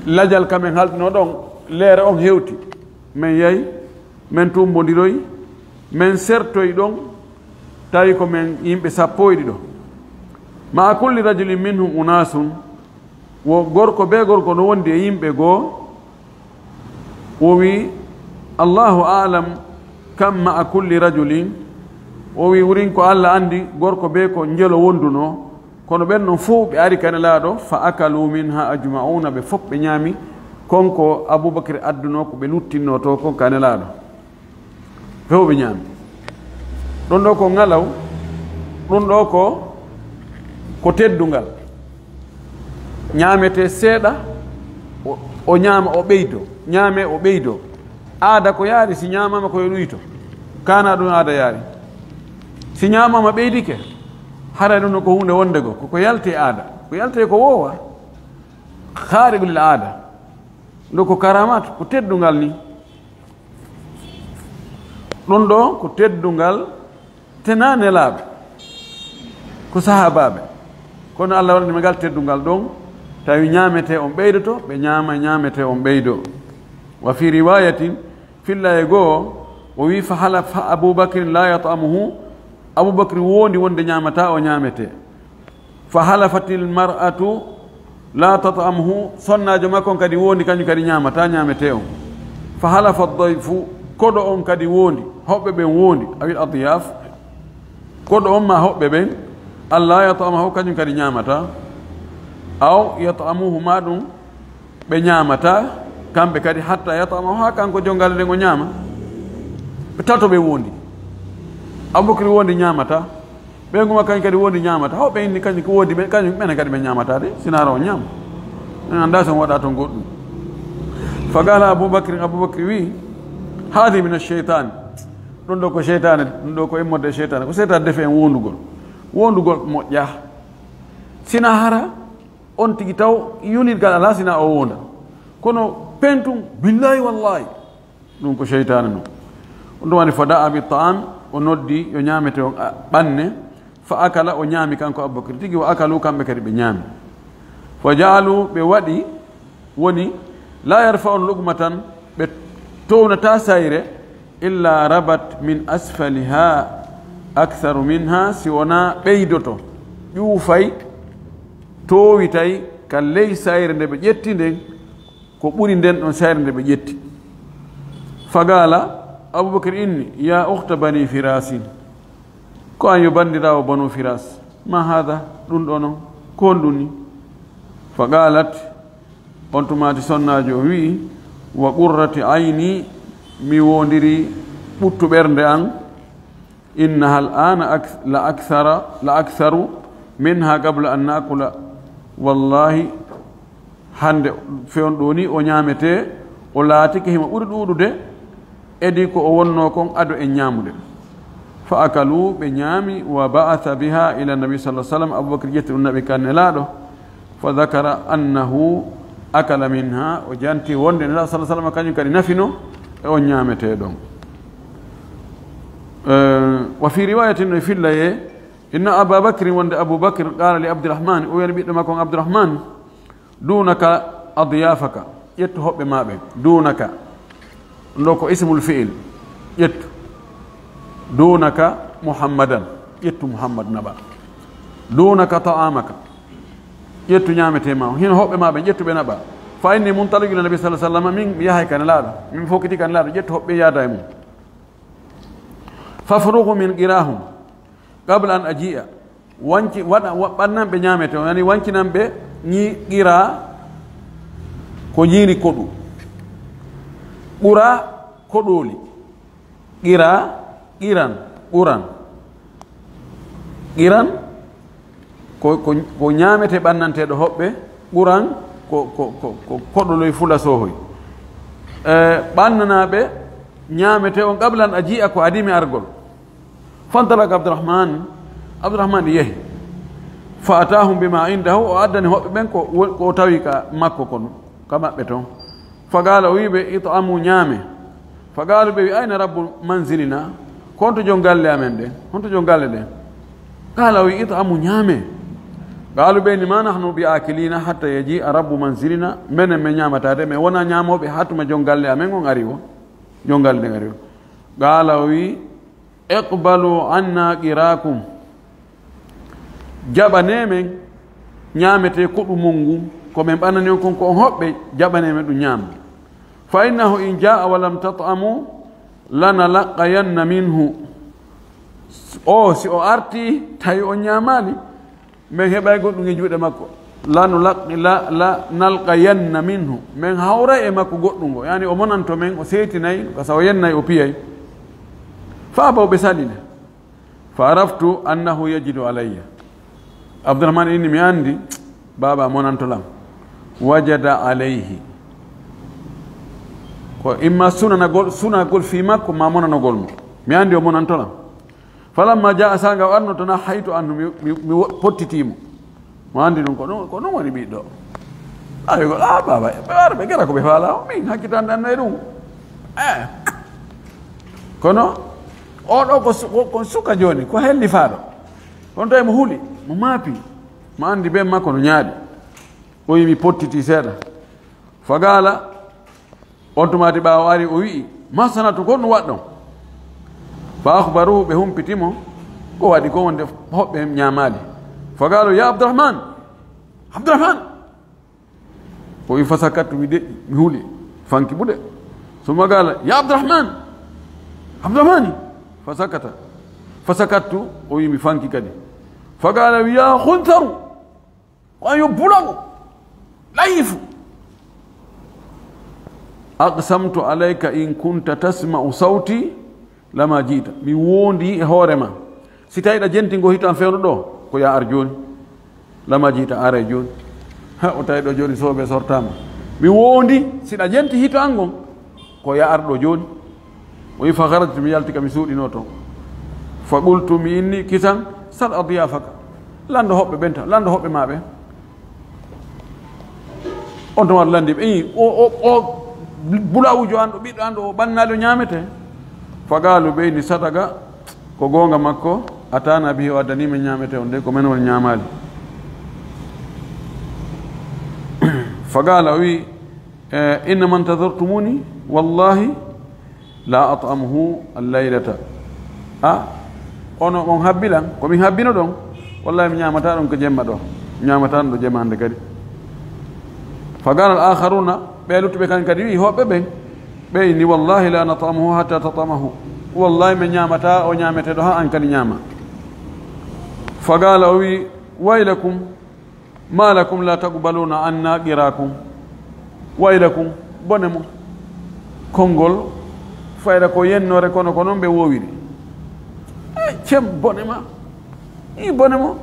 Lajal ka men halduno ɗon, leere on hewti. Men yahi, men tumbondiroyi, men sertoyi ɗon, tawi ko men yimɓe sappo e ɗiɗo. Ma'a kulli rajulin minhum unasun, wo gorko bee gorko no wondi e yimɓe goo. O wi, "Allahu a'lam kam ma'a kulli rajulin." O wi, "Wurin ko Allah andi gorko bee ko njelo wonduno." Kono ɓen non fow ɓe ari ka Nelaaɗo, fa akalu minha ajma'una, ɓe fof ɓe ñaami kon ko Abubakar adduno, ko ɓe luttinno to kon ka Nelaaɗo. Few ɓe ñaami. Ɗum ɗo ko ngalaw, ɗum ɗo ko, ko teddungal. Ñaamete seeɗa, o, o ñaama, o ɓeydo, ñaame, o ɓeydo. Aada ko yaari, si ñaamaama ko yo ɗuyto. Kana ɗum aada yaari. Si ñaamaama ɓeydike, haray ɗum ko huunde wonde go, ko, ko yalti e aada. Ko yalti ko woowa, khaariqu lil aada. Ɗum ko karamat, ko teddungal ni. Ɗum ɗo ko teddungal, tenaa Nelaaɓe, ko sahaabaaɓe. Kono Allah waɗani ɓe ngal teddungal ɗon, tawi ñaamete on ɓeydoto, ɓe ñaama, ñaamete on ɓeydo. Wa fi riwayatin, filla e goo, o wi, "Fa hala-, fa Abu Bakrin la yat'amuhu." Abu Bakri wondi wonde ñaamata o ñaamete. Fa halafatil mar'atu la tat'amuhu, sonnaajo makko on kadi wondi, kañum kadi ñaamata ñaamete on. Fa halafa dayfu, koɗo on kadi wondi, hoɓɓe ɓen wondi, awil adyaf, koɗo on ma hoɓɓe ɓen, alla yat'amahu, kañum kadi ñaamata, aw yat'amuhu, ma ɗum ɓe ñaamata, kamɓe kadi, hatta yat'amahu, haa kanko jom galle nden o ñaama. Ɓe tato ɓe wondi. Abubakri wondi ñaamata. Ɓeyngu makko kañum kadi wondi ñaamata. Haw ɓe inni kañum ko wondi ɓe, kañum ɓenen kadi ɓe ñaamata de, sina ara o ñaama. En anndaa so on waɗa toon goɗɗum. Fa qala Abubakri, Abubakri wi, "Haadihi mina sheytaani." Ɗum ɗo ko seytaane, ɗum ɗo ko immorde e seytaane. Ko seytaane defi en wondugol. Wondugol moƴƴa. Sina hara, on tigi taw yonirgal alaa sina o wonda. Kono pentum, billahi wallahi, ɗum ko seytaane non. Ɗum woni fa da'a bi ta'am, o noddi yo ñaamete on, a, ɓanne, fa akala, o ñaami kanko Abubakar tigi, wa akalu, kamɓe kadi ɓe ñaami. Fa ja'alu, ɓe waɗi, woni, la yarfa'un luqmatan, ɓe townata sayre, illa rabat min asfaliha aktharu minha, si wona ɓeydoto, ƴuufay, toowitay ka ley sayre nde ɓe ƴetti nden, ko ɓuri nden ɗon sayre nde ɓe ƴetti. Fa qala, Abubakar inni, "Ya ukhta bani Firasin, ko an yo bandiraawo Banu Firas, ma hada, ɗum ɗo non, ko honɗum ni?" Fa qalat, on tumaati sonnaajo on wi'i, "Wa qurrati ayni, mi wondiri ɓuttu ɓernde an, innaha al ana ak-, la akthara, la aktharu minha qabla an naakula." Wallahi, hannde fewn ɗo ni o ñaametee, o laatike himo ɓuri ɗuuɗude, edi ko o wonnoo kon ado en ñaamude. Fa akalu, ɓe ñaami, wa ba'atha biha ila nabi sallallahu alaihi wasallam, Abubakar ƴetti ɗum naɓi kan Nelaaɗo, fa dhakara annahu akala minha, o janti wonde Nelaaɗo sallallahu alaihi wasallam kañum kadi nafino e on ñaametee ɗon. Eh, wa fi riwayatin, no filla ye, inna Aba Bakrin, wonde Abu Bakr, qala li Abdurrahman, o wi'ani ɓiɗɗo makko on Abdurrahman, "Dunaka adyafaka." Ƴettu hoɓɓe ma ɓen. Dunaka. Ɗo ko ismul fi'il. Ƴettu. Dunaka Muhammadan. Ƴettu Muhammad naɓa. Dunaka ta'amaka. Ƴettu ñaametee ma. Hino hoɓɓe ma ɓen, ƴettu ɓe naɓa. Fa inni muntaliqun ila nabi sallallahu alaihi wasallam. Min mi yahay ka Nelaaɗo. Min fokkiti ka Nelaaɗo. Ƴettu hoɓɓe yaada e mum. Fafrugu min qirahum. Qabla an aji'a, wanci, waɗa, wa-, ɓannan ɓe ñaamete on, yani wankinan ɓe ñi-, qira, ko ñiiri koɗu. Qura, koɗooli. Qira, qiran, quran. Qiran, ko, ko, ko ñaamete ɓannanteeɗo hoɓɓe, quran, ko, ko, ko, ko koɗoloy fula soohoy. Eh, ɓannanaa ɓe ñaamete on qabla an aji'a, ko adii mi argol. Fantalaka Abdurrahman, Abdurrahman yahi. Fa atahum bima indahu, o addani hoɓɓe ɓen ko, ko o tawi ka makko kon, ka maɓɓe ton. Fa qala, o wi'i ɓe, it'amu, ñaame. Fa qalu, ɓe wi, ayna rabbu manzilina? Ko honto jon galle amen ɗen? Honto jon galle ɗen? Qala, o wi, it'amu, ñaame. Qalu, ɓe ni, ma nahnu bi akilina hatta yaji'a rabbu manzilina. Menen men ñaamataade, men wona ñaamooɓe haa tuma jon galle amen on ari o. Jon galle ɗen ari o. Qala, o wi, iqbalu anna qirakum. Jaɓanee men ñaametee koɗu mon ngun, ko men ɓannani on kon ko on hoɓɓe, jaɓanee men ɗum ñaam. Fa innahu in jaa'a wa lam tat'amu lanalaqqayanna minhu. O, si o artii, tawi on ñaamaali, men heɓay goɗɗum e juuɗe makko. Lanulaq-, la, la nalqayanna minhu. Men hawray e makko goɗɗum ngo. Yani o monanto men, o seetinay, ka sa o yennay, o piyay. Fa abaw, ɓe salii le. Fa araftu annahu yajidu alayya. Abdurrahman inni, mi anndi baaba monanto lam. Wajada alayhi. Ko imma sunanagol, sunagol fii makko, ma monanogol mo. Mi anndi o monanto lam. Falamma jaa, saanga o arnoto na, haytu anhu, mi, mi, mi wo-, pottitii mo. Mo anndi ɗum, ko ɗum, ko ɗum woni ɓiɗɗo. Awi ko, ah, baaba, ɓe wara ɓe gara ko ɓe faala, o min hakkitande anno e ɗum. Eh. Kono, o ɗo ko su-, ko, ko suka jooni, ko hellifaaɗo. Kono tawi mo huli, mo maapi, mo anndi ben makko no ñaaɗi. O yimi pottiti seeɗa. Fagala, on tumaati ɓaawo ari, o wi'i, ma sanatu, ko ɗum waɗɗon? Fa akhbaruhu, ɓe humpiti mo, ko waɗi ko wonde hoɓɓe ñaamaali. Fagala, ya Abdurrahman, Abdurrahman. O wi, fasakattu, mi deƴƴi, mi huli, fanki buɗe. Summa gala, ya Abdurrahman, Abdurrahmani. Fasakata. Fasakattu, o wi, mi fanki kadi. Fagala, wi, ya khunsaru, ko an yo bulagu, layifu. Aqsamtu alayka in kunta tasma'u sawti lama jiita. Mi wondi e hoore ma. Si tawi ɗa jenti ngo hito an fewndo ɗo, ko ya ar jooni. Lama jiita, aray jooni. Ha, o tawi ɗo jooni soobe sortama. Mi wondi, si ɗa jenti hito an ngon, ko ya ar ɗo jooni. O wi, fa kharajtu, mi yalti ka mi suuɗino ton. Fa qultu, mi inni, kisan, sal adiyafaka. Lando hoɓɓe ɓen tan, lando hoɓɓe ma ɓen. On tuma lanndi ɓe, ii, o, o, o bulawujo an ɗo, ɓiɗɗo an ɗo, o ɓannaali, o ñaamete. Fagaalu ɓe ni, sadaga, ko goonga makko, atana bihi, o addani men ñaamete on de, ko men woni ñaamaali. Fagala, o wi, eh, innama intadhartumuni, wallahi, la at'amuhu al-laylata. A, ono on habbilan, ko min habbino ɗon, wallahi mi ñaamata ɗon ko jemma ɗo, mi ñaamata ɗon ɗo jemma hannde kadi. Fa qala al-akharuna, ɓe luttuɓe kan kadi wi hoɓɓe ɓen, ɓe inni, wallahi la nat'amuhu hatta tat'amahu. Wallahi mi ñaamata o ñaameteɗo ha an kadi ñaama. Fa qala, o wi, waylakum, ma lakum la taqbaluna anna qirakum? Waylakum, bone mo. Konngol fayda ko yennoore, kono ko noon ɓe woowiri. Eh, cem, bone ma. Ii, bone mo.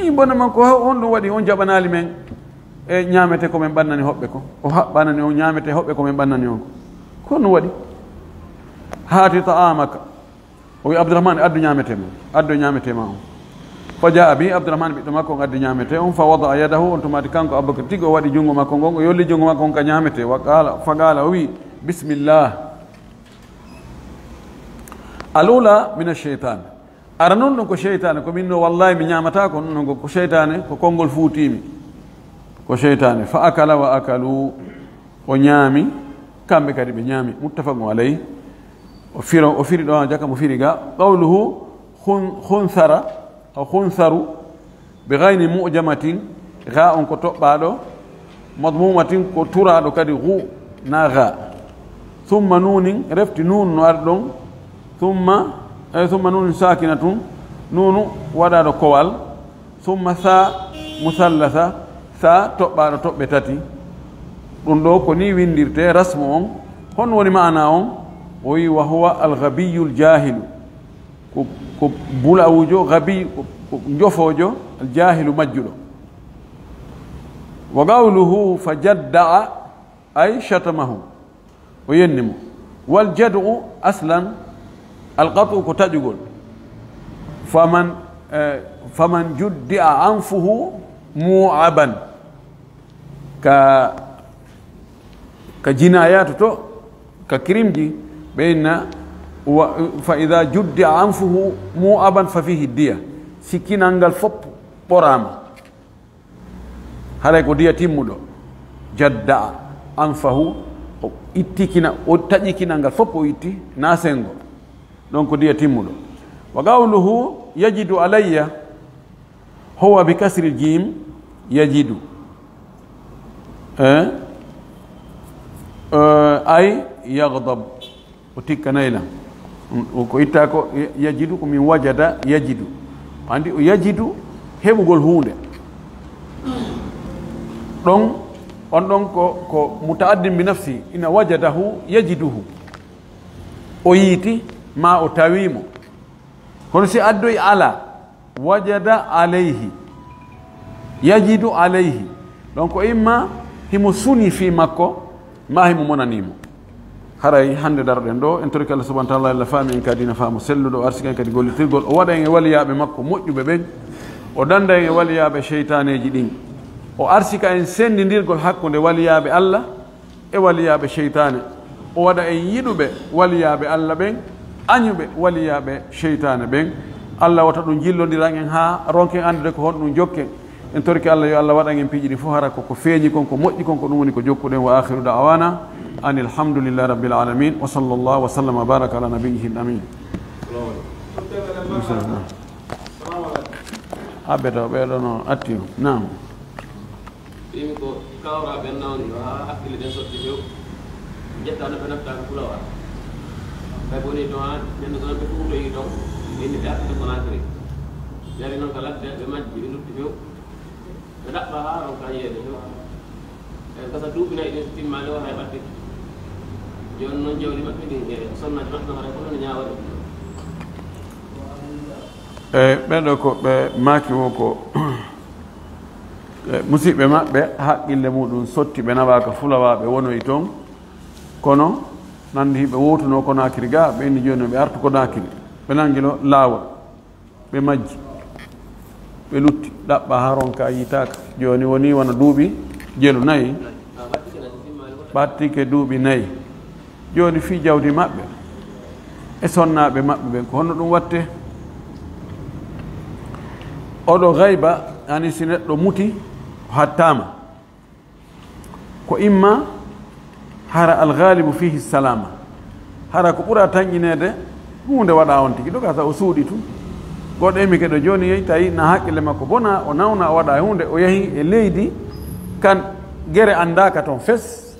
Ii, bone ma, ko ha-, honɗum waɗi on jaɓanaali men e ñaamete ko men ɓannani hoɓɓe ko? O haɓɓanani on ñaamete hoɓɓe ko men ɓannani on ko. Ko honɗum waɗi? Haati ta'amaka. O wi, Abdurrahman, addu ñaamete ma, addu ñaamete ma on. Fa jaa bi Abdurrahman, ɓiɗɗo makko on addi ñaamete on, fa wada'a yadahu, on tumaati kanko Abubakar tigi o waɗi junngo makko ngon, o yolli junngo makko on ka ñaamete, wa qala, fa qala, o wi, bismillah. Al-ula min ash-shaytan. Ara non ɗon ko sheytaane, ko min no wallahi mi ñaamata ko, non ko, ko sheytaane, ko konngol fuutiimi. Ko sheytaane. Fa akala wa akalu, o ñaami, kamɓe kadi ɓe ñaami. Muttafaqun alayh. O firo, o firi ɗo, jaka mo firi ga. Qawluhu khun-, khunsara, aw khunsaru, bi ghaynin mu'jamatin, gha on ko toɓɓaaɗo, madmumatin ko turaaɗo kadi ghu, na gha. Thumma nunin, refti nun no ari ɗon. Thumma, eh, thumma nunin sakinatun, nunu waɗaaɗo kowal. Thumma tha muthallasa, tha toɓɓaaɗo toɓɓe tati. Ɗum ɗo ko ni windirte rasmu on. Hon woni maana on? O wi, wa huwa al-ghabiyyul jahilu. Ko, ko bulawujo, gabi, ko, ko njofoojo, al-jahilu majjuɗo. Wa qawluhu fa jadda'a, ay shatamahu. O yenni mo. Wal jad'u aslan, al qat'u ko taƴugol. Faman, eh, Faman juddi a anfuhu mu'aban. Ka, ka jinayatu to, ka kirimji, ɓe inna, wa, fa ida juddi a anfuhu mu'aban fa fihi diya. Si kinal ngal fof ɓoraama, haray ko diya timmuɗo. Jadda anfahu, o itti kina, o taƴi kinal ngal fof, o itti, na sengo. Ɗon ko diya timmuɗo. Wa qawluhu yajidu alayya, huwa bi kasri jim, yajidu. Eh? Eh, ay yaghdab. O tikkanay lan. Ɗum ko itta ko yajidu, ko min wajada yajidu. Andi o yajidu heɓugol huunde. Ɗon, on ɗon ko, ko muta'addin bi nafsi, ina wajadahu yajiduhu. O yiiti, ma o tawi mo. Kono si addoyi ala, wajada alayhi, yajidu alayhi. Donc, o imma himo suni fii makko, ma himo monanii mo. Haray hannde daroɗen ɗo, en torike Allah subhanahu wa ta'ala, Allah faami en ka diina faamu selluɗo, o arsika en kadi gollitirgol, o waɗa en e waliyaaɓe makko moƴƴuɓe ɓen, o danda en e waliyaaɓe seytaaneeji ɗin, o arsika en senndindirgol hakkunde waliyaaɓe Allah e waliyaaɓe seytaane, o waɗa en yiɗuɓe waliyaaɓe Allah ɓen, añuɓe waliyaaɓe seytaane ɓen. Allah wata ɗum jillondiran en haa ronken anndude ko honɗum jokken. En torike Allah yo Allah waɗan en piiji ɗi fof hara ko, ko feeñi kon, ko moƴƴi kon, ko ɗum woni ko jokkuɗen. Wa akhiru da'wana anil hamdulillahi rabbil alamin. Wa sallallahu wa sallam wa baraka ala nabiyyihil amin. Habbe taw ɓeɗo no atti o. Naam. Ɓiymi ko kawra ɓen nawni ɗo haa hakkille ɗen sotti few. Jetta no ɓe natta ko fulawa. Ɓay woni ɗo haa ɓen ɗo ɓe fuutoyi ɗon. Ɓe inni ɓe artude ko naatiri. Yari noon ka ladde ɓe majji ɓe lutti few. Ɓe ɗaɓɓa haa ronka yiyeede few. E gasa duuɓi nayi ɗin so timmaali wata e ɓattike. Jooni noon jawdi maɓɓe ndin e sonnaaji maɓɓe noon haray ko ɗon ñaawata. E ɓeɗo ko ɓe maaki wo ko e, musiɓɓe maɓɓe haqqille muɗum sotti, ɓe nawaaka fulawaaɓe wonoyi toon. Kono nandi hiɓe wowtuno Konaakiri ga, ɓe inni jooni ɓe artu Konaakiri, ɓe nangi lo laawol, ɓe majji, ɓe lutti, ɗaɓɓa haa ronka yiitaaka. Jooni woni wona duuɓi jelu nayi, ɓattike duuɓi nayi. Jooni fii jawdi maɓɓe e sonnaaɓe maɓɓe ɓen, ko honno ɗum watte? Oɗo gayba, ani si neɗɗo muti, o hattaama. Ko imma hara alghalibu fihi salama. Hara ko ɓura tanƴineede, huunde waɗa on tigi, ɗo gasa o suuɗi tun. Goɗɗo emi keɗo jooni yehi tawi na haqqille makko bona, o nawna, o waɗa e huunde, o yahi e leydi kan gere anndaaka toon fes.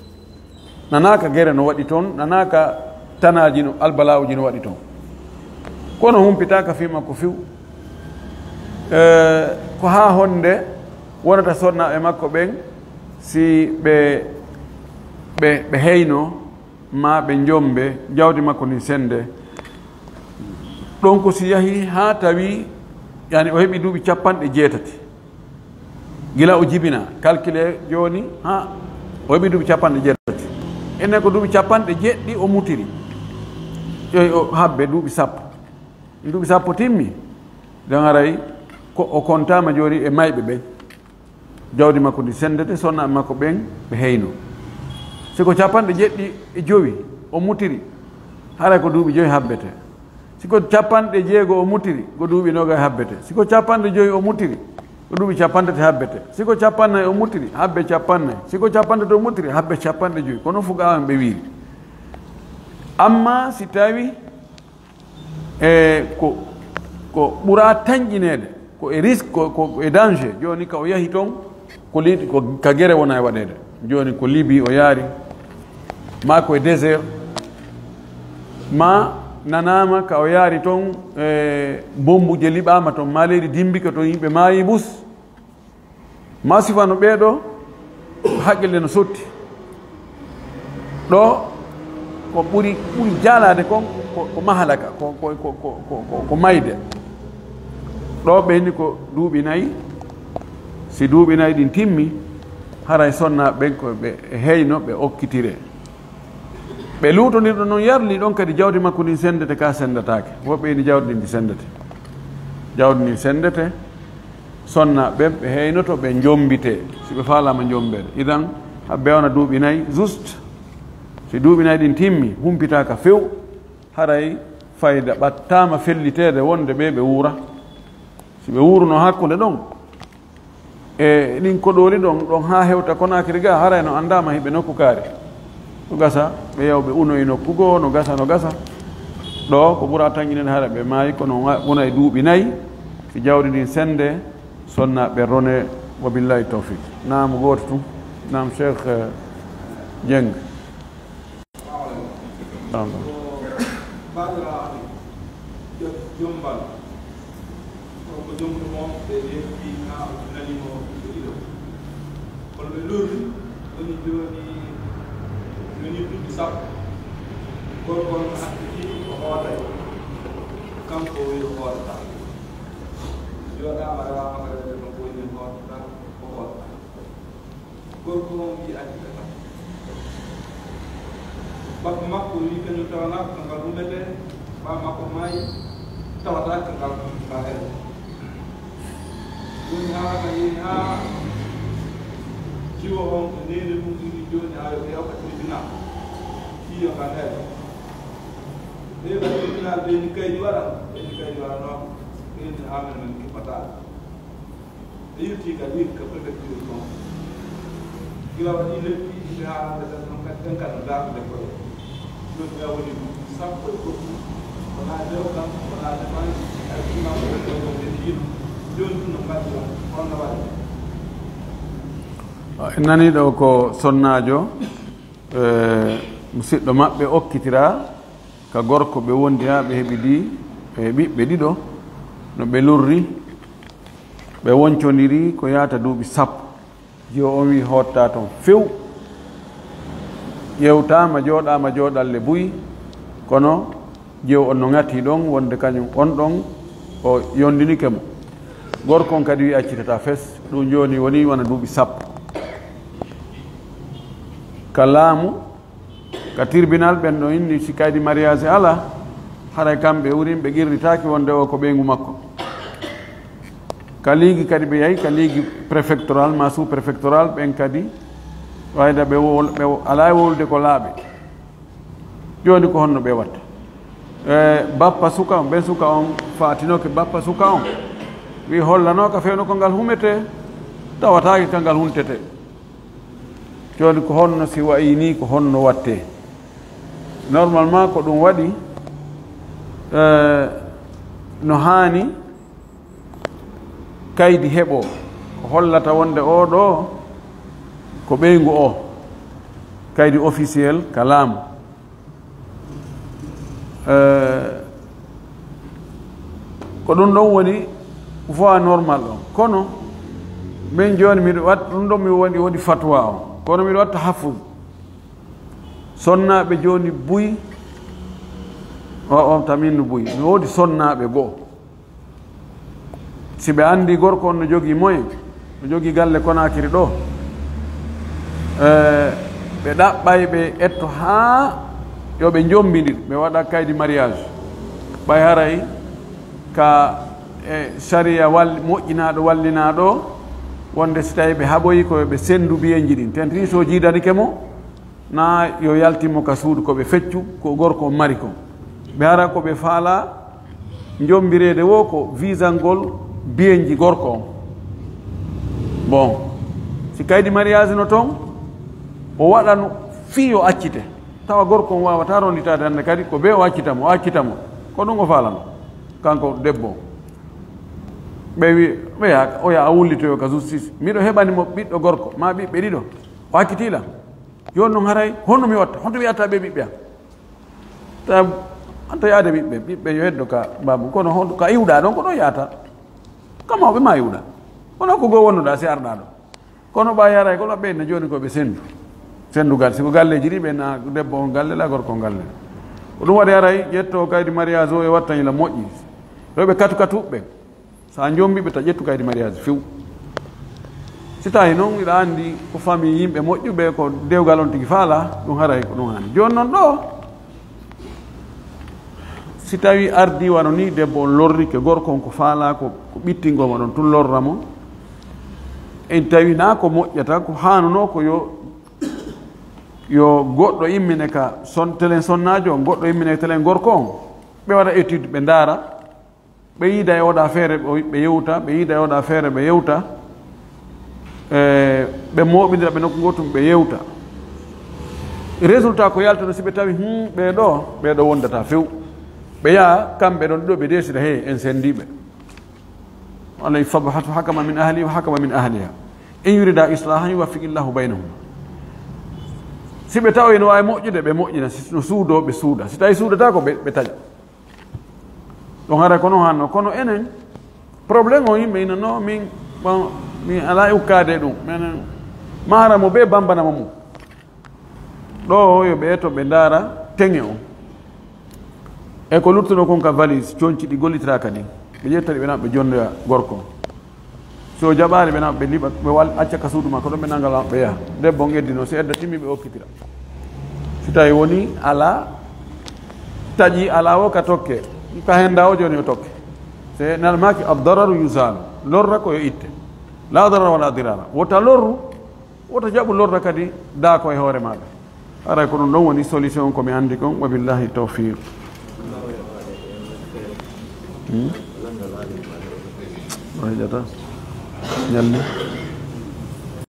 Nanaaka gere no waɗi toon, nanaaka tanaaji no, albala'uji no waɗi toon. Kono humpitaaka fii makko few. Eh, ko haa honde wonata sonnaaɓe makko ɓen si ɓe, ɓe, ɓe heyno maa ɓe njombe jawdi makko ndin sende? Ɗon ko si yahi haa tawi, yani, o heɓi duuɓi capanɗe jeetati. Gila o jibina, calcule jooni, ha, o heɓi duuɓi capanɗe jeetati. Enen ko duuɓi capanɗe jeeɗiɗi o mutiri. Ƴoy o habbe duuɓi sappo. Duuɓi sappo timmi, ɗon haray ko o kontaama jooni e mayɓe ɓen. Jawdi makko ndi sendete, sonnaaɓe makko ɓen ɓe heyno. Si ko capanɗe jeeɗiɗi e jowi o mutiri, haray ko duuɓi jowi habbete. Si ko capanɗe jeego o mutiri, ko duuɓi noogay habbete. Si ko capanɗe jowi o mutiri, ko duuɓi capanɗe tati habbete. Si ko capannay o mutiri, habbe capannay. Si ko capanɗe tati o mutiri, habbe capanɗe jowi. Kono fuqahaa en ɓe wiiri. Amma si tawi, e, ko, ko ɓura tanƴineede, ko e risque, ko, ko e danger, jooni ka o yahi toon, ko leydi, ko ka gere wona e waɗeede. Jooni ko Libi o yaari, maa ko e désert, maa nanaama ka o yaari toon, e, bombuuje liɓaama toon, maa leydi dimbike toon, yimɓe maayi bus. Maa sifano ɓee ɗoo, haqqille no sotti. Ɗoo ko ɓuri, ɓuri jaalaade kon ko, ko mahalaka, ko, ko mayde. Ɗoo ɓe inni ko duuɓi nayi. Si duuɓi nayi ɗin timmi, haray sonnaaɓe ɓen ko ɓe heyno, ɓe okkitire. Ɓe luutondirɗo noon yarli ɗon kadi jawdi makko ndin sendete, ka sendataake. Woɓɓe ini jawdi ndin ndi sendete. Jawdi ndin sendete, Sonnaaɓe ɓen, ɓe heynoto, ɓe njommbitee, si ɓe faalaama njommbeede. Idan, haa ɓe wona duuɓi nay, juste. Si duuɓi nay ɗin timmi, humpitaaka few, haray fayda ɓattaama felliteede wonde ɓe, ɓe wuura. Si ɓe wuuruno hakkunde ɗon, e ɗin koɗooli ɗon, ɗon haa hewta Konaakiri ga, haray no anndaama hiɓe nokku kaari. No gasa, ɓe yaw ɓe uno e nokku goo, no gasa, no gasa. Ɗoo, ko ɓura tan inen hara ɓe maayi, kono wa-, wona e duuɓi nay, si jawdi ndin sende, sonnaaɓe rone, wa billahi tawfiq. Naam, gooto tun. Naam, Cheikh, eh, Dieng. Naam. Baɗiraaɓe, jombal. Kono ko jom ɗum o, ɓe yetti haa o nani mo ɓiɓɓe ɗiɗo. Kono ɓe lorri, woni jooni, woni duuɓi sappo. Gorko on hakkiti o hootay. Kanko o wi o hootataa. Jooɗaama raama kala ɓe ɗon ko woni hootataa, o hootataa. Gorko on wi'i accitata. Bappa makko wi'i kañum tawanaaka ko ngal ummete, ɓaa makko maayi, tawataake ngal, ngal heeɗa. Jooni haa ka yehi haa jiwo on e neene mum wi'i jooni haa yo ɓe hokka tribunal. Fii yo ngal heeɗa. Ɓe hokka tribunal ɓe ni kaydi waɗa, ɓe ni kaydi waɗa noon, ɓe ni haa men men kippataa. Ɓe yilti ka ville, ka préfecture ton. Gila waɗi lebbi ɗiɗi haa hannde tan, ɗon kadi ɗen kadi no darnude koye. Jooni mi woni duuɓi sappo e goɗɗum, wonaa dewgal, wonaa demal, hay ɗum am ko ɗo ɗo ɓe fiino. Jooni ɗum no mbaɗi on, on no waɗi. En nanii ɗo ko sonnaajo, eh, musiɗɗo maɓɓe okkitiraa ka gorko, ɓe wondi haa ɓe heɓidi, eh, ɓiɓɓe ɗiɗo, no ɓe lorri, ɓe woncondiri ko yaata duuɓi sappo. Jiwo on wi'i hoottaa ton few. Ƴeewtaama, jooɗaama jooɗalle buy, kono jiwo on no ŋati ɗon, wonde kañum on ɗon o yondinike mo. Gorko on kadi wi'i accitataa fes, ɗum jooni woni wona duuɓi sappo. Ka laamu, ka tribunal, ɓen no inni si kaydi mariage alaa, haray kamɓe wurin ɓe qirritaaki wonde o ko ɓeyngu makko. Ka liigi kadi ɓe yahi, ka liigi préfectoral maa sous-préfectoral, ɓen kadi wayda ɓe wol-, ɓe alaa e wowlude ko laaɓi. Jooni ko honno ɓe watta? E, bappa suka on, ɓen suka on faatinoke bappa suka on. Wi hollanoo ka fewno ko ngal humetee, tawataake ka ngal huntetee. Jooni ko honno si wayi nii, ko honno wattee? Normalement ko ɗum waɗi, eh, no haani kaydi heɓoo ko hollata wonde oo ɗoo ko ɓeyngu oo, kaydi officiel ka laamu. Eh, ko ɗum ɗon woni voie normal on. Kono min jooni miɗo wat-, ɗum ɗon mi woni, woni fatwa on. Kono miɗo watta hafuz. Sonnaaɓe jooni buy, o, o tamin no buy. Mi woodi sonnaaɓe goo. Si ɓe anndi gorko on no jogii moyen, no jogii galle Konaakiri ɗoo, eh, ɓe ɗaɓɓay ɓe etto haa yo ɓe njombindir, ɓe waɗa kaydi mariage. Ɓay haray ka, eh, sariya wal-, moƴƴinaaɗo, wallinaaɗo, wonde si tawii ɓe haɓoyi ko yo ɓe senndu biyenji ɗin. Tentini so jiidanike mo, na yo yaltin mo ka suudu, ko ɓe feccu ko gorko on mari kon. Ɓe hara ko ɓe faalaa njombireede woo ko visangol biyenji gorko on. Bon, si kaydi mariage no ton, o waɗano fii yo accite. Tawa gorko on waawataa ronditaade hannde kadi ko bee o accita mo, o accita mo. Ko ɗum o faalano, kanko debbo on. Ɓe wi, ɓe yaa, o yaa o wullitoyo ka justice. Miɗo heɓani mo ɓiɗɗo gorko, maa ɓiɓɓe ɗiɗo. O accitii lan. Jooni non haray, honno mi watta? Honto mi yatta ɓee ɓiɓɓe an? Ta, an tawi aade ɓiɓɓe, ɓiɓɓe yo heddo ka baabu. Kono honto ka iwɗaa ɗon, ko ɗon yaata. Ka mawɓe maa iwɗaa. Kono ko goo wonnoɗaa si arɗaa ɗo. Kono ɓay haray, kono ɓe no jooni ko ɓe sendu. Sendu gal, si ko galleeji ɗi ɓe na debbo on galle, la gorko on galle. Ko ɗum waɗi haray, ƴetto kaydi mariage o e watta ila moƴƴi. Rewɓe katu katu ɓe. Sa jombi ɓe ta ƴettu kaydi mariage few. Si tawi noon, iɗa anndi ko famille yimɓe moƴƴuɓe, ko dewgal on tigi faala, ɗum haray ko ɗum haani. Jooni noon ɗo, si tawi ardi wano ni, debbo on lorrike, gorko on ko faala, ko, ko ɓittingol mo ɗon tun lorra mo, En tawi na ko moƴƴata, ko haanunoo ko yo, yo goɗɗo immine ka son, telen sonnaajo on, goɗɗo immine telen gorko on. Ɓe waɗa étude, ɓe ndaara, ɓe yiida e oɗa feere, ɓe, ɓe yewta, ɓe yiida e oɗa feere, ɓe yewta. E, ɓe mooɓindira ɓe nokku gootum, ɓe yewta. Résultat ko yaltuno, si ɓe tawi, hmm, ɓee ɗoo, ɓee ɗoo wondata few. Ɓe yaha, kamɓe ɗon ɗiɗo, ɓe deesira, he, en senndiiɓe. Walla fab'athu hakaman min ahlihi wa hakaman min ahliha. In yurida islahan yuwaffiqillahu baynahuma. Si ɓe tawa ina waawi moƴƴude, ɓe moƴƴina. Si no suudoo, ɓe suuda. Si tawi suudataako, ɓe, ɓe taƴa. Ɗum hara ko non hanno. Kono enen, problème o yimɓe ina no, min, bon, min alaa e ukkaade ɗum. Minen, mahara mo bee bambana mo mum. Ɗo yo ɓe eto, ɓe ndaara teŋe on. E ko luttuno kon ka valise, conci ɗi gollitiraaka ɗin. Ɓe ƴetta ɗi, ɓe naɓa, ɓe jonndoya gorko. So jaɓaali, ɓe naɓa, ɓe liɓa, ɓe wal-, acca ka suudu makko ɗon, ɓe nanga law, ɓe yaha. Debbo on eddi non, si edda timmi, ɓe okkitira. Si tawi woni alaa, taƴi alaa, wo ka tokke. Ka henda o jooni o tokke. Se nal maaki, ad-dararu yuzalu. Lorra ko yo itte. La darara wala dirara. Wota lorru, wota jaɓu lorra kadi daa ko e hoore maaɗa. Haray ko ɗum ɗon woni solution ko mi anndi kon. Wa billahi tawfiq. Hmm? O heƴata. Ñalli.